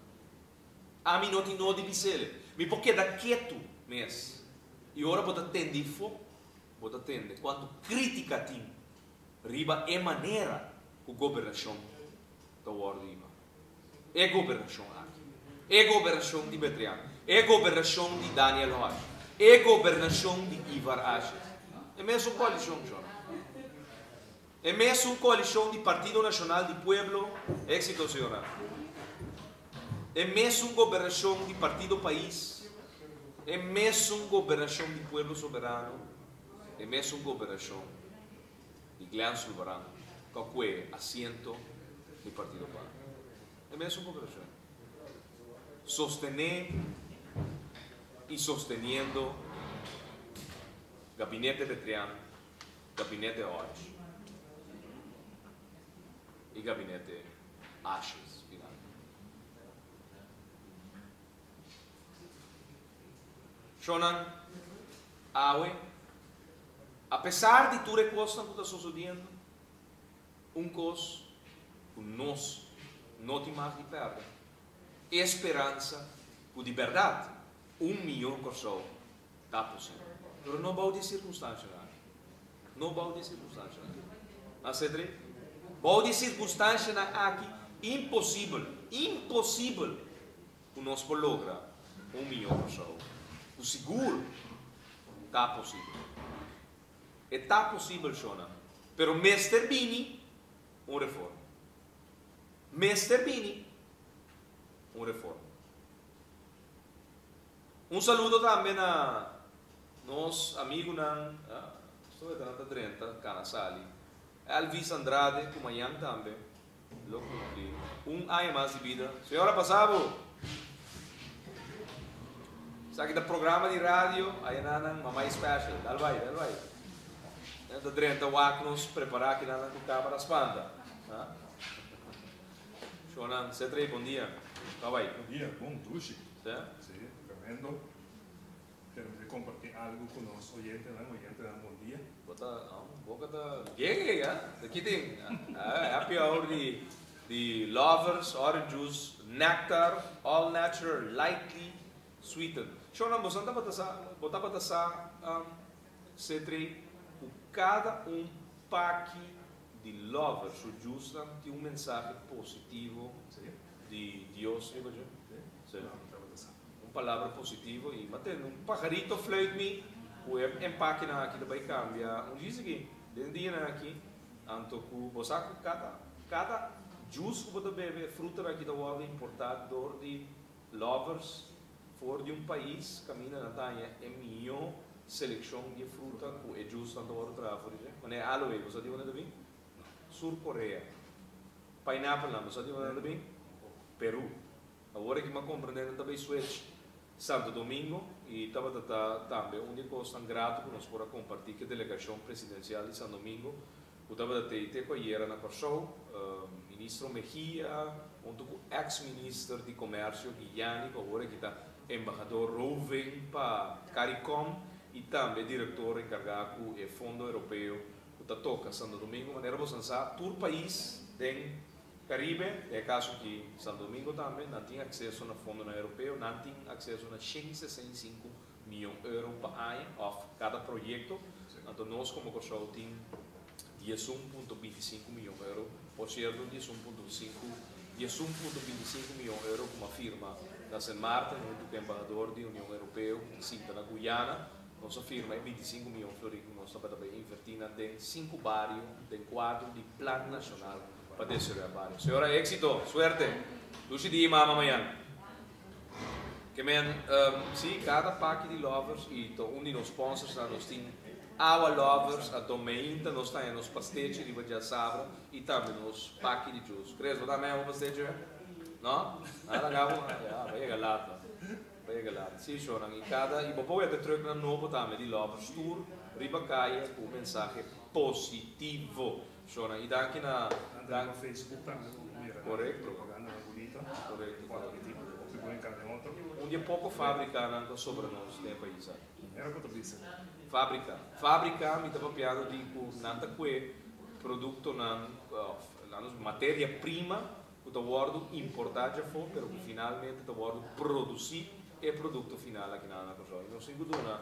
Ami no tin nodi bis'el. Mi por keda ketu mes. I ora bo ta tende ifo, bo ta tende kuantu krítika tin riba e manera ku gobernashon ta wòrdu hiba. E gobernashon aki. E gobernashon di Betrian. E gobernashon di Daniel Hodge. E gobernashon di Ivar Asjes. E mesun koalishon, shor. E mesun koalishon di Partido Nashonal di Pueblo, éxito señora. E mesun gobernashon di Partido Pais, e mesun gobernashon di Pueblo Soberano, e mesun gobernashon di Glenn Sulvaran ku a kue asiento di Partido par. E mesun gobernashon. Sostené i sosteniendo Gabinete Betrian. Gabinete Hodge i Gabinete Asjes finalmente. Shonnan, awe, apesar di tur e kosnan ku ta sosodiendo, un kos ku nos no tin mag di pèrdè, e speransa ku di bèrdat un mihó Kòrsou Ta posibel. Pero no bou di e sirkunstanshanan aki. No bou di e sirkunstanshanan aki. A Cedric? Bou di e sirkunstanshanan aki, imposibel, imposibel ku nos por logra un mihó Kòrsou. Ku sigur ta posibel. E ta posibel, shona. Pero mester bini un reforma. Mester bini un reforma. Un saludo tambe na nos amigunan, esto e ta drenta cana sali, Elvis Andrade cu mañan tambe lo cumpli un aña mas di bida. Señora pasa bo! Esaki ta programa di radio, ayananan Mamai Special. Dal bai, dal bai. Nan ta drenta wak nos prepara kinanan cu camera spanta. Shonan, Cetrey, bon dia. Cua bai? Bon dia, bon, dushi. Sí? Sí, tremendo. Kere mi comparti algo cu nos oyentenan, oyentenan bon dia. Bo ta, no, boca ta gege, ha? Ta ki tin? Happy hour di, di Lovers, orange juice, nectar, all natural, lightly sweetened. Shonan, boso tabata sa, bo tabata sa, Cetrey, cu cada un paki Di Lover su jusnan tin un mensahe positivo di Dios riba dje. Sí. Un palabra positivo i m'a tende un pajarito fluit mi ku e empakenan aki ta bai kambia un djis aki den dianan aki anto ku bo sa ku kada kada jus ku bo ta bebe e frutanan aki ta wòrdu importá dor di Lovers for di un pais kaminda nan ta haña e mihó selekshon di e fruta ku e jusnan ta wòrdu traha for di dje. Manera e aloe, bo sa di unda ta bin? Sur Korea. Pineapplenan, bo sa di unda nan ta bin? Peru. Awor aki mi a komprendé nan ta bai switch Santo Domingo i tabata ta tambe un di e kosnan grato ku nos por a kompartí ku e delegashon presidensial di San Domingo ku tabata tei te ku ayera na Kòrsou, Ministro Mejia huntu ku eks Minister di Komersio Guillani ku awor aki ta Embahador Roving pa Caricom i tambe direktor enkargá ku e fondo europeo ku ta toka Santo Domingo. Manera bo san sa tur pais den Karibe, den e kaso aki Santo Domingo tambe, nan tin akseso na fondonan europeo, nan tin akseso na 165 miyon euro pa aña òf kada proyekto. Anto nos komo Kòrsou tin 11.25 miyon euro, por sierto 11.5 11.25 miyon euro ku a firma na Sint Maarten huntu ku embahador di Union Europeo ku ta sinta na Guyana. Nos a firma e 25 miyon florin ku nos tabata bai invertí nan den sinku bario den kuadro di Plan Nashonal pa Desaroyá Bario. Señora éksito, suerte! Dushi dia i mama mañan. Ke men, sí, kada paki di Lovers i ta un di nos sponsorsnan. Nos tin awa Lovers, anto meinta nos ta haña nos pastechi riba djasabra i tambe nos paki di juice. Chris, bo ta haña bo pastechi, eh? No? Nan a laga bo, ya, bo a yega lat no. Bo a yega lat. Sí, shownan, i kada, i bo por weta trucknan nobo tambe di Lovers tur riba kaya ku un mensahe positivo. Shownan, i danki na. Nan ta riba Facebook tambe bo por mira nan propagandanan bunita. Korekto, Foto di tin hopi bon enka den otro. Un di e poko fabrikanan ku a sobra nos den e pais aki. Era ku ta bisa. Fabrika. Fabrika mi ta papiando di ku nan ta kue produktonan òf lanos materia prima ku ta wòrdu importá djafó pero ku finalmente ta wòrdu produsí e produkto final aki nan na Kòrsou. I nos tin ku duna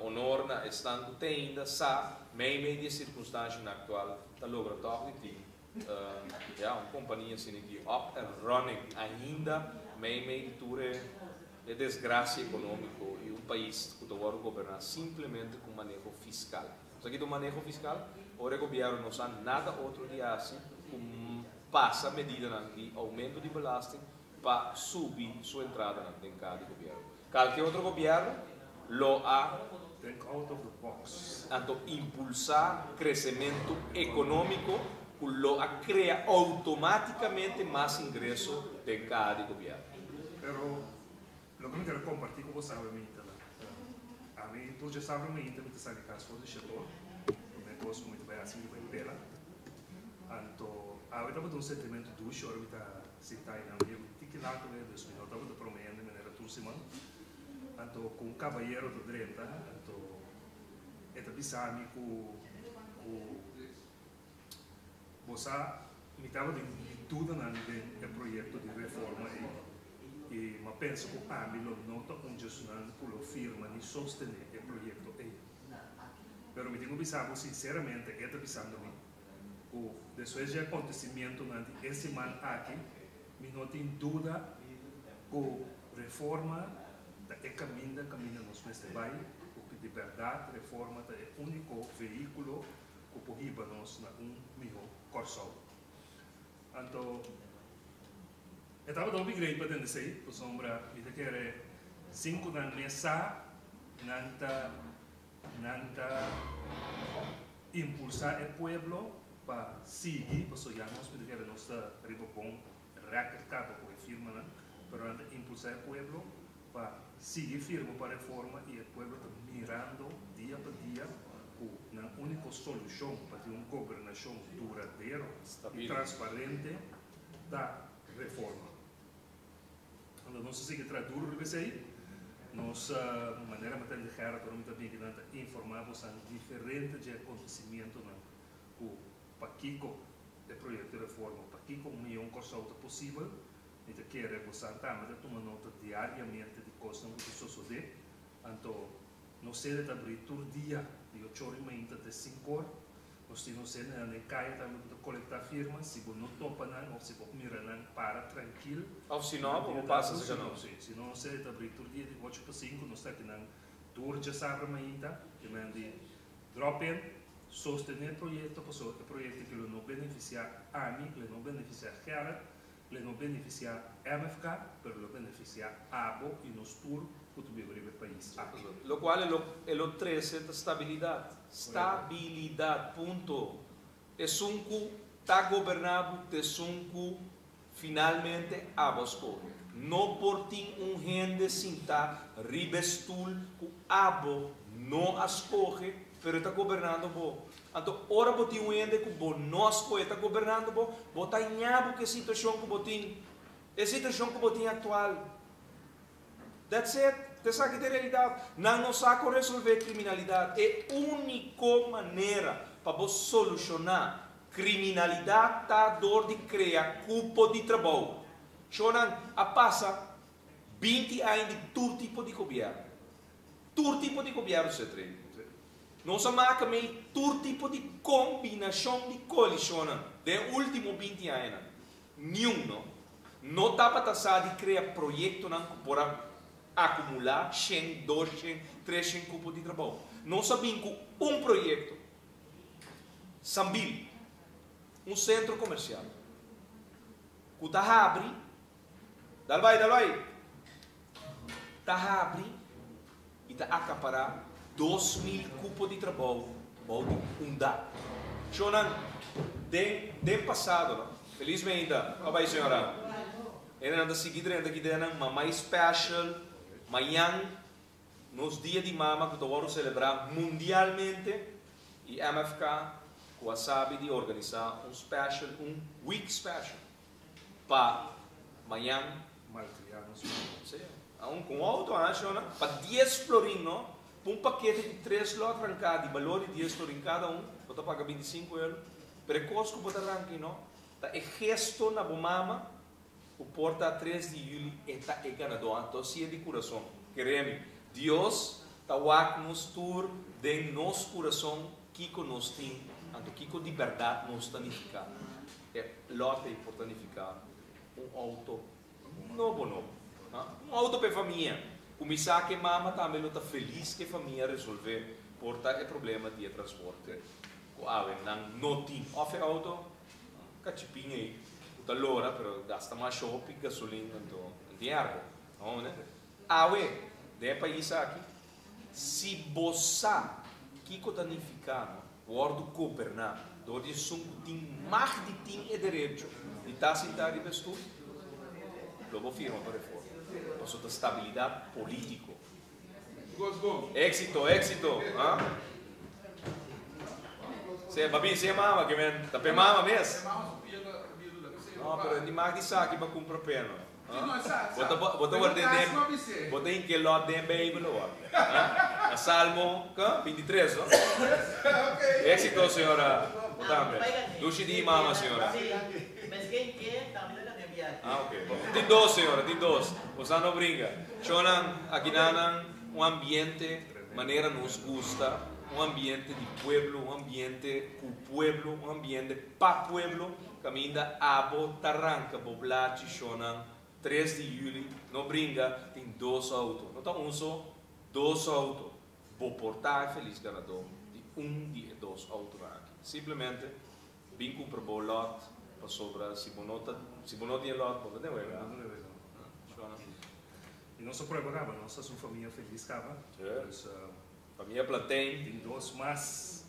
honor na esnan ku te ainda sa mei mei di e sirkunstanshanan aktual ta logra tòg di tin ya un kompania asina aki up and running ainda mei mei di tur e E desgracia economico y un pais cu ta wordo goberna simplemente cu maneho fiscal. Sa kita un maneho fiscal? Ora e gobierno no sa nada otro di haci cu pasa medidanan di aumento di belasting pa subi su entradanan den cada di gobierno. Calke otro gobierno lo a. Think out of the box. Anto impulsa crecemento economico cu lo a crea automaticamente mas ingreso den cada di gobierno. Pero loke mi ker kompartí ku bo sabe mi ta ami tur dje sabra mainta mi ta sali kas for di shetor promé kos ku mi ta bai hasi mi ta bai pela anto awe tabata un sentimentu dushi ora mi ta sinta einan mi yega un tiki laat awe dus mi no tabata promé hende manera tur siman anto ku un kabayero ta drenta anto e ta bisa mi ku ku Bo sa, mi tabatin mi dudanan den e proyekto di reforma ei i m'a pensa ku ami lo no ta un djesunan ku lo firma ni sostené e proyekto ei. Pero mi tin ku bisa bo sinseramente, e ta bisando mi, ku despues dje akontesimientonan di e siman aki, mi no tin duda ku reforma ta e kaminda kaminda nos mester bai, ku di bèrdat reforma ta e úniko vehíkulo ku por hiba nos na un mihó Kòrsou. Anto e tabata hopi great pa tende esei, pasobra mi ta kere sin ku nan mes sa, nan ta nan ta impulsá e pueblo pa sigui, pasobra ya nos mi ta kere nos ta riba bon rèkert kaba ku e firmanan, pero nan ta impulsá e pueblo pa sigui firma pa reforma i e pueblo ta mirando dia pa dia ku nan úniko solushon pa tin un gobernashon duradero i transparente ta reforma. Anto nos a sigui traha duru riba esei. Nos manera mi ta hende Gerrit ora mi ta bin kinan ta informá bosan diferente dje akontesimientonan ku pakiko e proyekto di reforma, pakiko un mion Kòrsou ta posibel. Mi ta kere bosan tambe ta tuma nota diariamente di kosnan ku ta sosodé. Anto nos sede ta abrí tur dia di ochor i mainta te sinkor. Nos tin un sendenan den kaya tambe ku ta kolektá firma. Si bo no topa nan òf si bo mira nan, para trankil. Òf si no, bo por pasa serka nos. Sí, si no nos sede ta abrí tur dia di ocho pa sinku. Nos ta akinan tur djasabra mainta. Ke men di drop in, sostené e proyekto pasobra e proyekto aki lo no benefisiá ami, lo no benefisiá Gerrit, Lo no beneficia MFK, pero lo beneficia abo y nos tur cu ta biba riba e pais aki. Locual e lo e lo trece ta stabilidad. Stabilidad, punto. Esun cu ta goberna bo ta esun cu finalmente abo a scoge. No por tin un hende sinta riba e stoel cu abo no a scoge, pero e ta gobernando bo. Anto ora bo tin un hende ku bo no a skohe ta gobernando bo, bo ta ña bo ku e situashon ku bo tin, e situashon ku bo tin aktual. That's it. Ta esaki ta e realidat. Nan no sa kon resolve kriminalidat. E úniko manera pa bo solushoná kriminalidat ta dor di krea kupo di trabou. Shownan a pasa binti aña di tur tipo di gobièrnu. Tur tipo di gobièrnu se trei. Nos a maka mei tur tipo di kombinashon di koalishonnan den e último 20 añanan. Niun no no tabata sa di krea proyektonan ku por a akumulá shen, doshen, treshen kupo di trabou. Nos a bin ku un proyekto, Sambil, un sentro komersial ku ta habri, dal bai, dal bai! Ta habri i ta akapará 2000 kupo di trabou bou di un dak. Shownan den den pasado no. Felis meinta. Bai señora. Hendenan ta sigui drenta aki den nan Mamai Special. Mañan nos Dia di Mama ku ta wòrdu selebrá mundialmente i MFK ku a sabi di organisá un special, un week special pa mañan. Malkriá nos mama. Sí, aun ku un outo a shona pa dies florin no, pa un pakete di tres lòt ranká di balor di dies florin kada un, bo ta paga bintisinku euro. Pero e kos ku bo ta ranka i no, Ta e gesto na bo mama ku por ta tres di juli e ta e ganadó anto si e di kurason. Kere mi, Dios ta wak nos tur den nos kurason kiko nos tin anto kiko di bèrdat nos ta nifiká. E lòt ei por ta nifiká un outo nobo nobo. Un outo pa e famia. Kuminsá ku e mama tambe lo ta felis ku e famia resolvé por ta e problema di e transporte ku awe nan no tin òf e outo Kachipin ei ku ta lora pero gasta masha hopi gasolin anto no tin airco no ne. Awe den e pais aki si bo sa kiko ta nifica no wordo goberna door di esun ku tin mag di tin e derecho di ta sinta riba e stoel lo bo firma pa reforma pasobra ta stabilidad politico. Éxito, éxito. Ah? Se, babi, se mama, que men, ta pe mama mes. No, pero ni mag di saki pa cumpra peno. Ah? Bota, bota guarde den, bota in que lot den Bijbel o wat? Ah? Na Salmo, ka? 23, no? Éxito, señora. Bota Dushi di mama, señora. Ah, ok. Tin dos, señora, tin dos. Bosa no bringa. Shonnan, akinanan un ambiente manera nos gusta, un ambiente di pueblo, un ambiente ku pueblo, un ambiente pa pueblo, kaminda abo ta ranka bo blachi, shonnan, tres di yüli, no bringa, tin dos outo, no ta un so, dos outo. Bo por ta e felis ganadó di un di e dos outonan aki. Simplemente bin kumpra bo lòt, pasobra si bo no ta, si bo no tin e lòt, bo no ta den wega. Shonnan. Y nos a prueba caba, nos ta su famia feliz caba. Dus Famia Plantain. Tin dos mas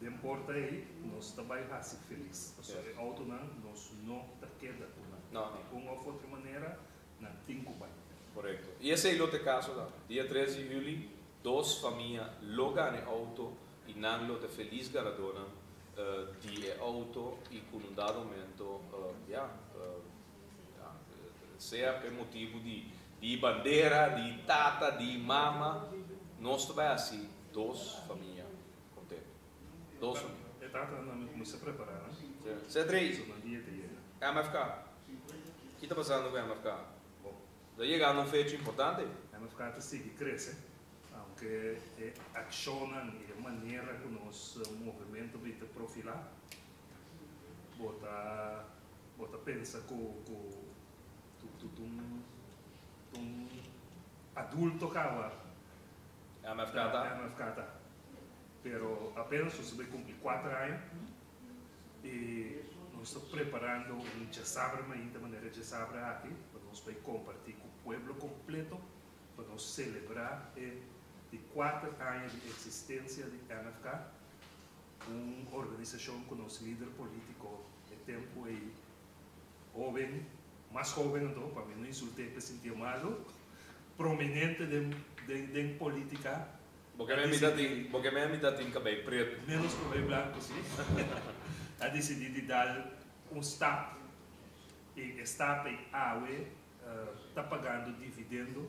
den porta ey, nos ta bay haci feliz. Pasobra e autonan nos no ta keda cu nan. Di un of otro manera nan tin cu bay. Correcto. Y esey lo ta e caso tambe. Dia tres di juli dos famia lo gana e auto y nan lo ta feliz ganadornan di e auto y cu un dado momento ya. Sea p'e motibu di di bandera, di tata, di mama, nos ta bai hasi dos famia kontentu. Dos famia. E tatanan a kuminsá prepará nan. Cedrey, Pasobra nan dia ta yega. MFK, ki ta pasando ku MFK? Bo ta yegando un fecha importante. MFK ta sigui krese, aunke e akshonnan i e manera ku nos movementu bin ta profilá, bo ta. Bo ta pensa ku ku tu tu un un adulto kawa. MFK ta. MFK ta. Pero apenas nos ta bai kumpli kuater aña i nos ta preparando un djasabra mainta manera djasabra aki pa nos bai komparti ku pueblo kompleto pa nos selebrá e di kuater aña di eksistensia di MFK. Un organisashon ku nos lider polítiko e tempu ei hóben, mas hóben anto, pa mi no insult'é p'e sintié malu, prominente den den den polítika. Bo ke men mi ta tin, bo ke men mi ta tin kabei pretu. Ménos kabei blanku, si. A disidí di dal un stap i e stap ei awe ta pagando dividendo.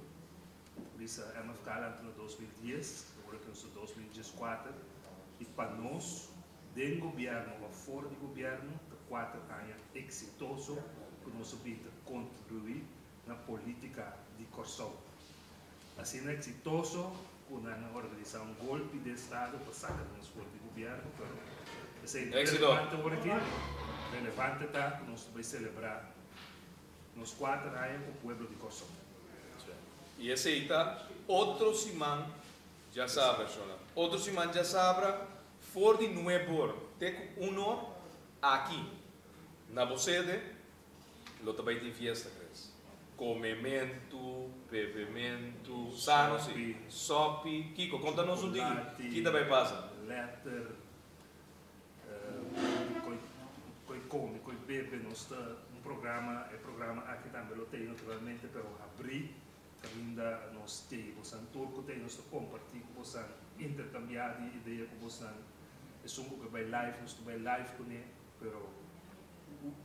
Bisa MFK lanta na 2010, awor aki nos ta 2014, i pa nos den gobièrnu òf for di gobièrnu ta kuater aña eksitoso ku nos a bin ta kontribuí na polítika di Kòrsou. Asina eksitoso ku nan a organisá un golpi di estado pa saka nos for di gobièrnu, pero esei no relevante awor aki, relevante ta ku nos ta bai selebrá Nos kuater aña ku pueblo di Kòrsou. I esei ta otro siman djasabra, shona. Otro siman djasabra for di nuebor te ku un or aki na bo sede lo ta bai tin fiesta, Chris. Komementu, bebementu, sano si, sopi, kiko? Konta nos un tiki, ki ta bai pasa? Letter, koi kome, koi bebe, nos ta. programa, e programa aki tambe lo tin naturalmente, pero habri caminda nos tin, boso tur cu tin, nos comparti cu boso, intercambia di idea cu boso, esun cu bay live, nos bay live cu ne, pero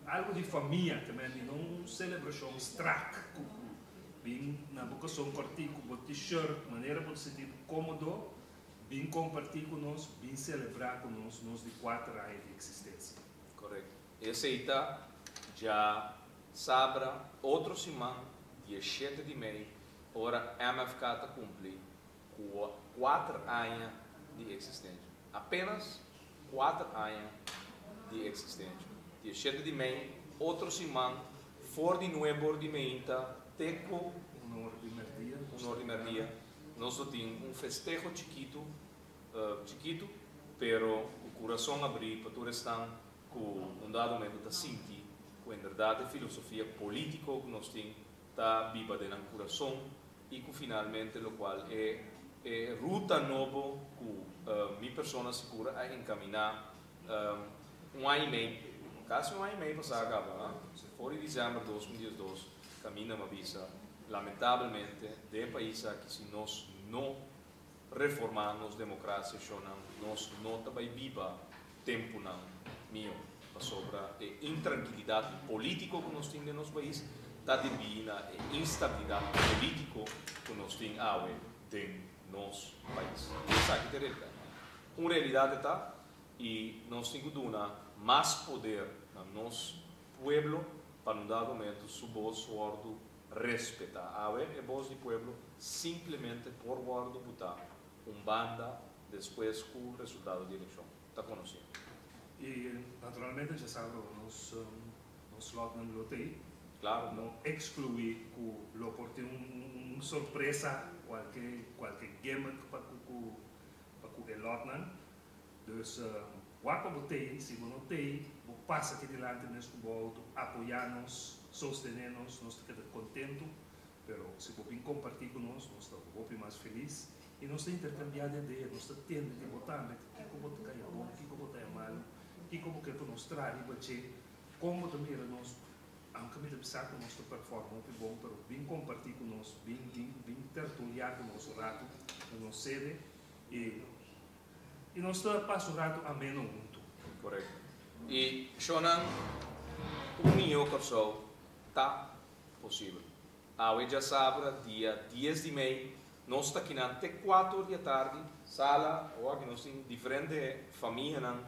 algo di famia tambe, no un celebracion strak, bin na bo calson cortico, bo t-shirt, manera bo sinti comodo, bin comparti cu nos, bin celebra cu nos, nos di 4 aña di existencia. Correcto. Esey ta diasabra, otro siman, dia 7 di mei, ora MFK ta cumpli cu 4 aña di existencia. Apenas 4 aña di existencia. Dia 7 di mei, otro siman, for di 9 or di mainta, te cu 1 or di merdia. 1 or di merdia, nos tin un festeho chikito, chikito, pero e curason habri pa tur esnan cu un dado momento ta sinti cu en berdad e filosofia politico cu nos tin ta biba den curason y cu finalmente locual e ruta nobo cu mi persona sigur a encamina un aña y mei, casi un aña y mei pasa caba, no? For di december di 2012, caminda m'a bisa, lamentablemente, den e pais aki, si nos no reforma nos democracia, nos no ta bay biba temponan miho pasobra e intrankilidad politico cu nos tin den nos pais ta debi na e instabilidad politico cu nos tin awe den nos pais. Esaki ta e realidad. Un realidad ta y nos tin cu duna mas poder na nos pueblo pa un dado momento su voz wordo respeta. Awe e voz di pueblo simplemente por wordo bota un banda despues cu e resultado di eleccion ta conoci. Y naturalmente ya sabi, nos lotnan lo tin. No exclui cu lo por tin un sorpresa, cualke gimmick pa cu e lotnan. Dus wak pa bo tin, si bo no tin, bo pasa aki dilanti mes cu bo auto, apoya nos, sostene nos, nos ta keda contento, pero si bo bin comparti cu nos, nos ta hopi mas feliz y nos ta intercambia di idea, nos ta tende di bo tambe, kico bo ta haya bon, kico bo ta haya malo, kico bo kier pa nos traha riba dje, con bo ta mira nos, aunke mi ta pensa cu nos ta performa hopi bon, pero bin comparti cu nos, bin, bin, bin tertulia cu nos un rato, na nos sede, y nos ta pasa un rato ameno hunto. Correcto. Y shonan, un miho Corsou ta posibel. Awe diasabra, dia 10 di mei, nos ta aki te 4 di atardi, sala, of aki nos tin diferente famianan,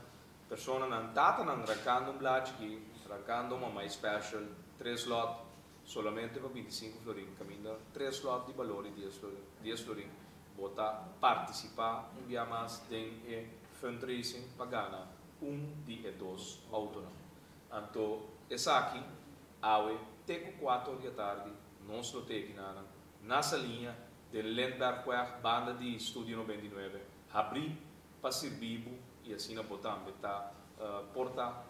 personanan, tatanan, rancando un blachi aki, rancando un mas special, tres lot, solamente pa 25 florin, caminda, tres lot di balor di 10 florin, 10 florin, bo ta participa un dia mas den e fundraising pa gana un di e dos autonan. Anto, esaki, awe, te cu 4 di atardi, nos lo t'ey na Saliña, di Lindbergweg, banda di Studio 99, habri pa sirbi y asina bo tambe ta por ta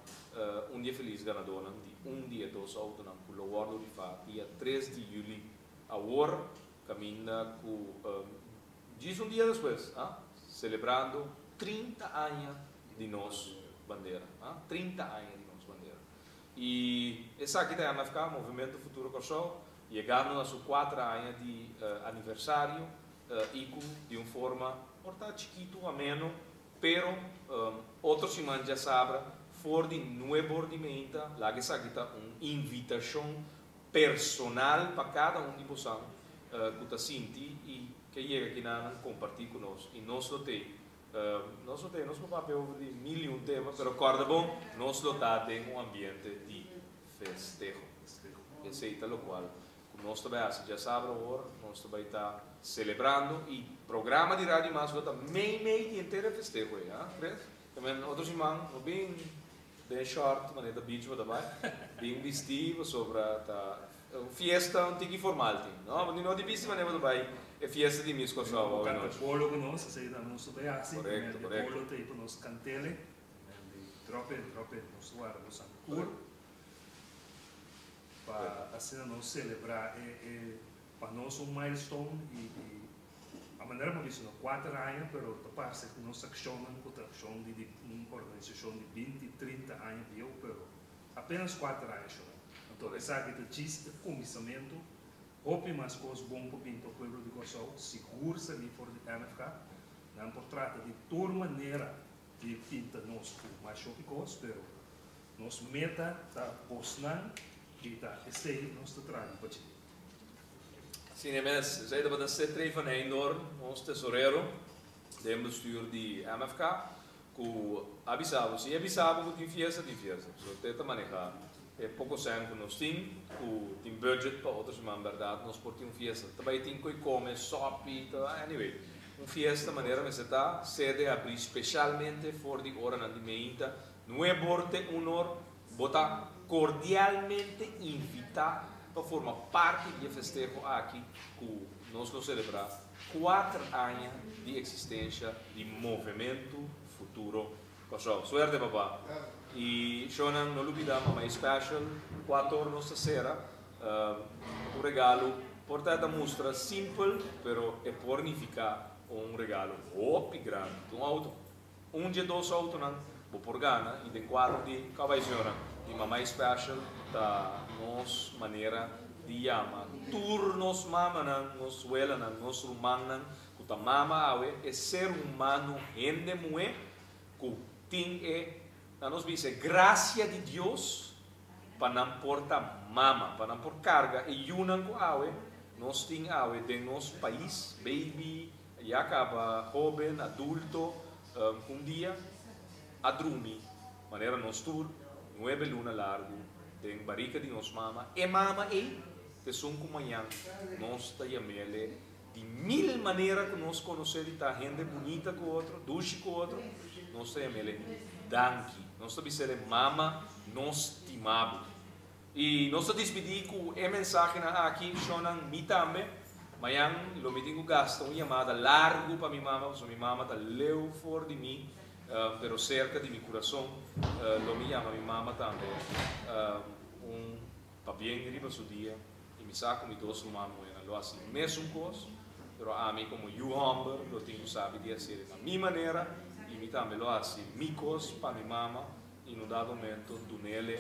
un di e feliz ganadornan di un di e dos autonan cu lo wordo rifa dia 3 di juli awor, caminda cu djis un dia despues, ah? Celebrando 30 aña di nos bandera, ah? 30 aña di nos bandera. Y esaki ta MFK, Movimento Futuro Corsou, yegando na su 4 aña di aniversario y di un forma por ta chikito, ameno, pero otro siman diasabra, for di 9 or di mainta, laga esaki ta un invitacion personal pa cada un di boso cu ta sinti y cu yega aki na comparti cu nos. Y nos lo tin, nos lo tin, nos no papia over di mil y un tema, pero corda bon, nos lo ta den un ambiente di festeho. Esey ta locual nos tambe diasabra awor, nos tambe ta celebrando y programa di Radio Mas lo ta mei mei di henter festeho, ja, Chris? Tambe otro siman, no bin den short, manera beach bo tambe, bin bisti sobra ta un fiesta un tiki formal tin, no? No di bisti manera tambe e fiesta di Miss Kòrsou. Canta polo cu nos, esey ta nos tambe asina. Correcto. Polo ta pa nos cantele, drop in, drop in, nos warda nos tur. Pa asina nos celebra e pa nos un milestone y e manera cu bisa, 4 aña, pero ta parce cu nos accion cu accion di un organisacion di 20, 30 aña bieu, pero apenas 4 aña so. Anto esaki ta djis e kuminsamentu, hopi mas kos bon por bin pa pueblo di Kòrsou, sigur salí for di MFK. Nan por trata di tur manera di pinta nos ku mas hopi kos, pero nos meta ta bosnan i ta esei nos ta traha pa dje. Asina mes, esei tabata Cetrey van Heydoorn, nos tesorero den bestuur di MFK, ku a bisa bo, si e bisa bo ku tin fiesta, tin fiesta. So te ta maneha e poko sèn ku nos tin, ku tin budget pa otro siman bèrdat nos por tin un fiesta. Ta bai tin koi kome, sòpi, ta anyway, un fiesta manera mester ta, sede habrí speshalmente for di oranan di meinta nuebor te unor, bo ta kordialmente invitá pa forma parti di e festeho aki ku nos lo selebrá Kuater aña di eksistensha di Movementu Futuro Kòrsou. Suerte papa! I shownan no lubida Mama e Special kuator nos ta sera un regalo por ta ta mustra simpel pero e por nifiká un regalo hopi grandi. Ta un auto. Un dje dos autonan bo por gana i den kuadro di Kawai Señora di Mamai Special ta nos manera di yama tur nos mamanan, nos welanan, nos rumannan ku ta mama awe, e ser humano hende muhé ku tin e, nan nos bisa, e grasia di Dios pa nan por ta mama, pa nan por karga e yunan ku awe nos tin awe den nos pais, baby, Ya caba hoben, adulto, un dia a drumi manera nos tur nuebe luna largu den barica di nos mama. E mama ey ta esun cu mañan nos ta yamele di mil manera cu nos conoce di ta hende bunita cu otro, dushi cu otro, nos ta yamele danki. Nos ta bisele mama nos stima bo. I nos ta dispidí ku e mensahenan aki, Shonnan, mi tambe. Mañan lo mi tin ku gasta un yamada largu pa mi mama, pasobra mi mama ta leu for di mi, pero serka di mi kurason. Lo mi yama mi mama tambe un pabien riba su dia, i mi sa ku mi dos ruman muhénan lo hasi mesun kos, pero ami komo yu hòmber lo tin ku sabi di hasiel na mi manera, i mi tambe lo hasi mi kos pa mi mama. I no dado momento dunele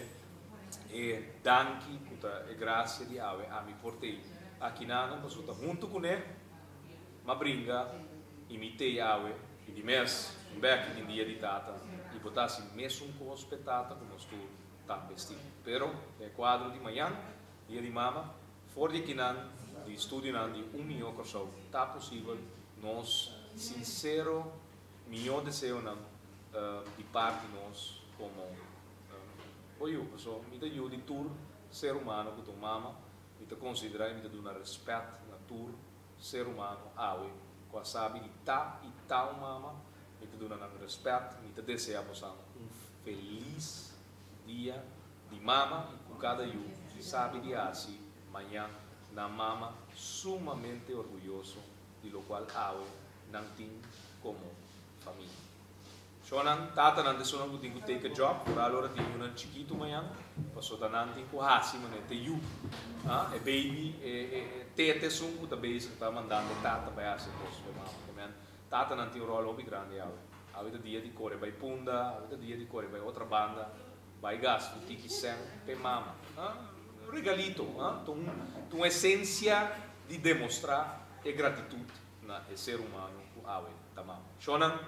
e danki ku ta e grasia di awe ami por tei akinanan pasobra ta huntu kuné m'a bringa i mi tei awe i di mes un bek den dia di tata i bo ta hasi mesun kos p'e tata ku nos tur ta bestí. Pero den e kuadro di mañan dia di mama for di akinan di studionan di Un Mihó Kòrsou ta posibel nos sinsero Mihó deseonan di parti nos komo bo yu, paso mi ta yu di tur ser humano ku ta un mama, mi ta konsiderá i mi ta duna rèspèt na tur ser humano awe ku a sabi di ta i ta un mama, mi ta duna nan rèspèt, mi ta deseá bosan un felis dia di mama i ku kada yu sabi di hasi mañan nan mama sumamente orguyoso di lokual awe nan tin komo famia. Shonnan, tatanan ta esunnan ku tin ku take a job, foral ora tin yunan chikitu mañan, pasobra nan tin ku hasi manera te yu, ah, e baby, e e tete esun ku ta bezig ta mandando e tata bai hasi e kos pa e mama. Ke men, tatanan tin un ròl hopi grandi awe. Awe ta dia di kore bai Punda, awe ta dia di kore bai otra banda, bai gasta un tiki sèn p'e mama. Ah, un regalito, ah, ta un ta un esensia di demostrá e gratitut. Na e ser humano ku awe ta mama. Shonnan,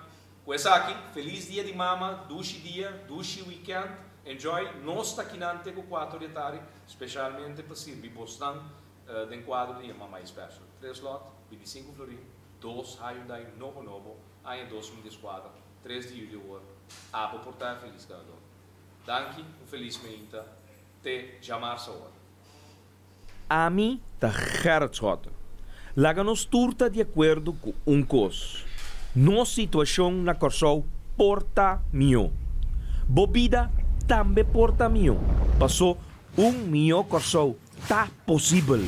ku esaki, felis dia di mama, dushi dia, dushi weekend, enjoy, nos ta kinan te ku kuater di atari, specialmente pa sirbi bosnan den kuadro di e Mamai Special. Tres lot, 25 florin, dos Hyundai nobo nobo, aña 2014, tres di juli awor, abo por ta e felis ganador. Danki, un felis meinta, te djamarsa awor. Ami ta Gerrit Schotten. Laga nos tur ta di akuerdo ku un kos, nos situashon na Kòrsou por ta mihó. Bo bida tambe por ta mihó, pasó un mihó Kòrsou ta posibel.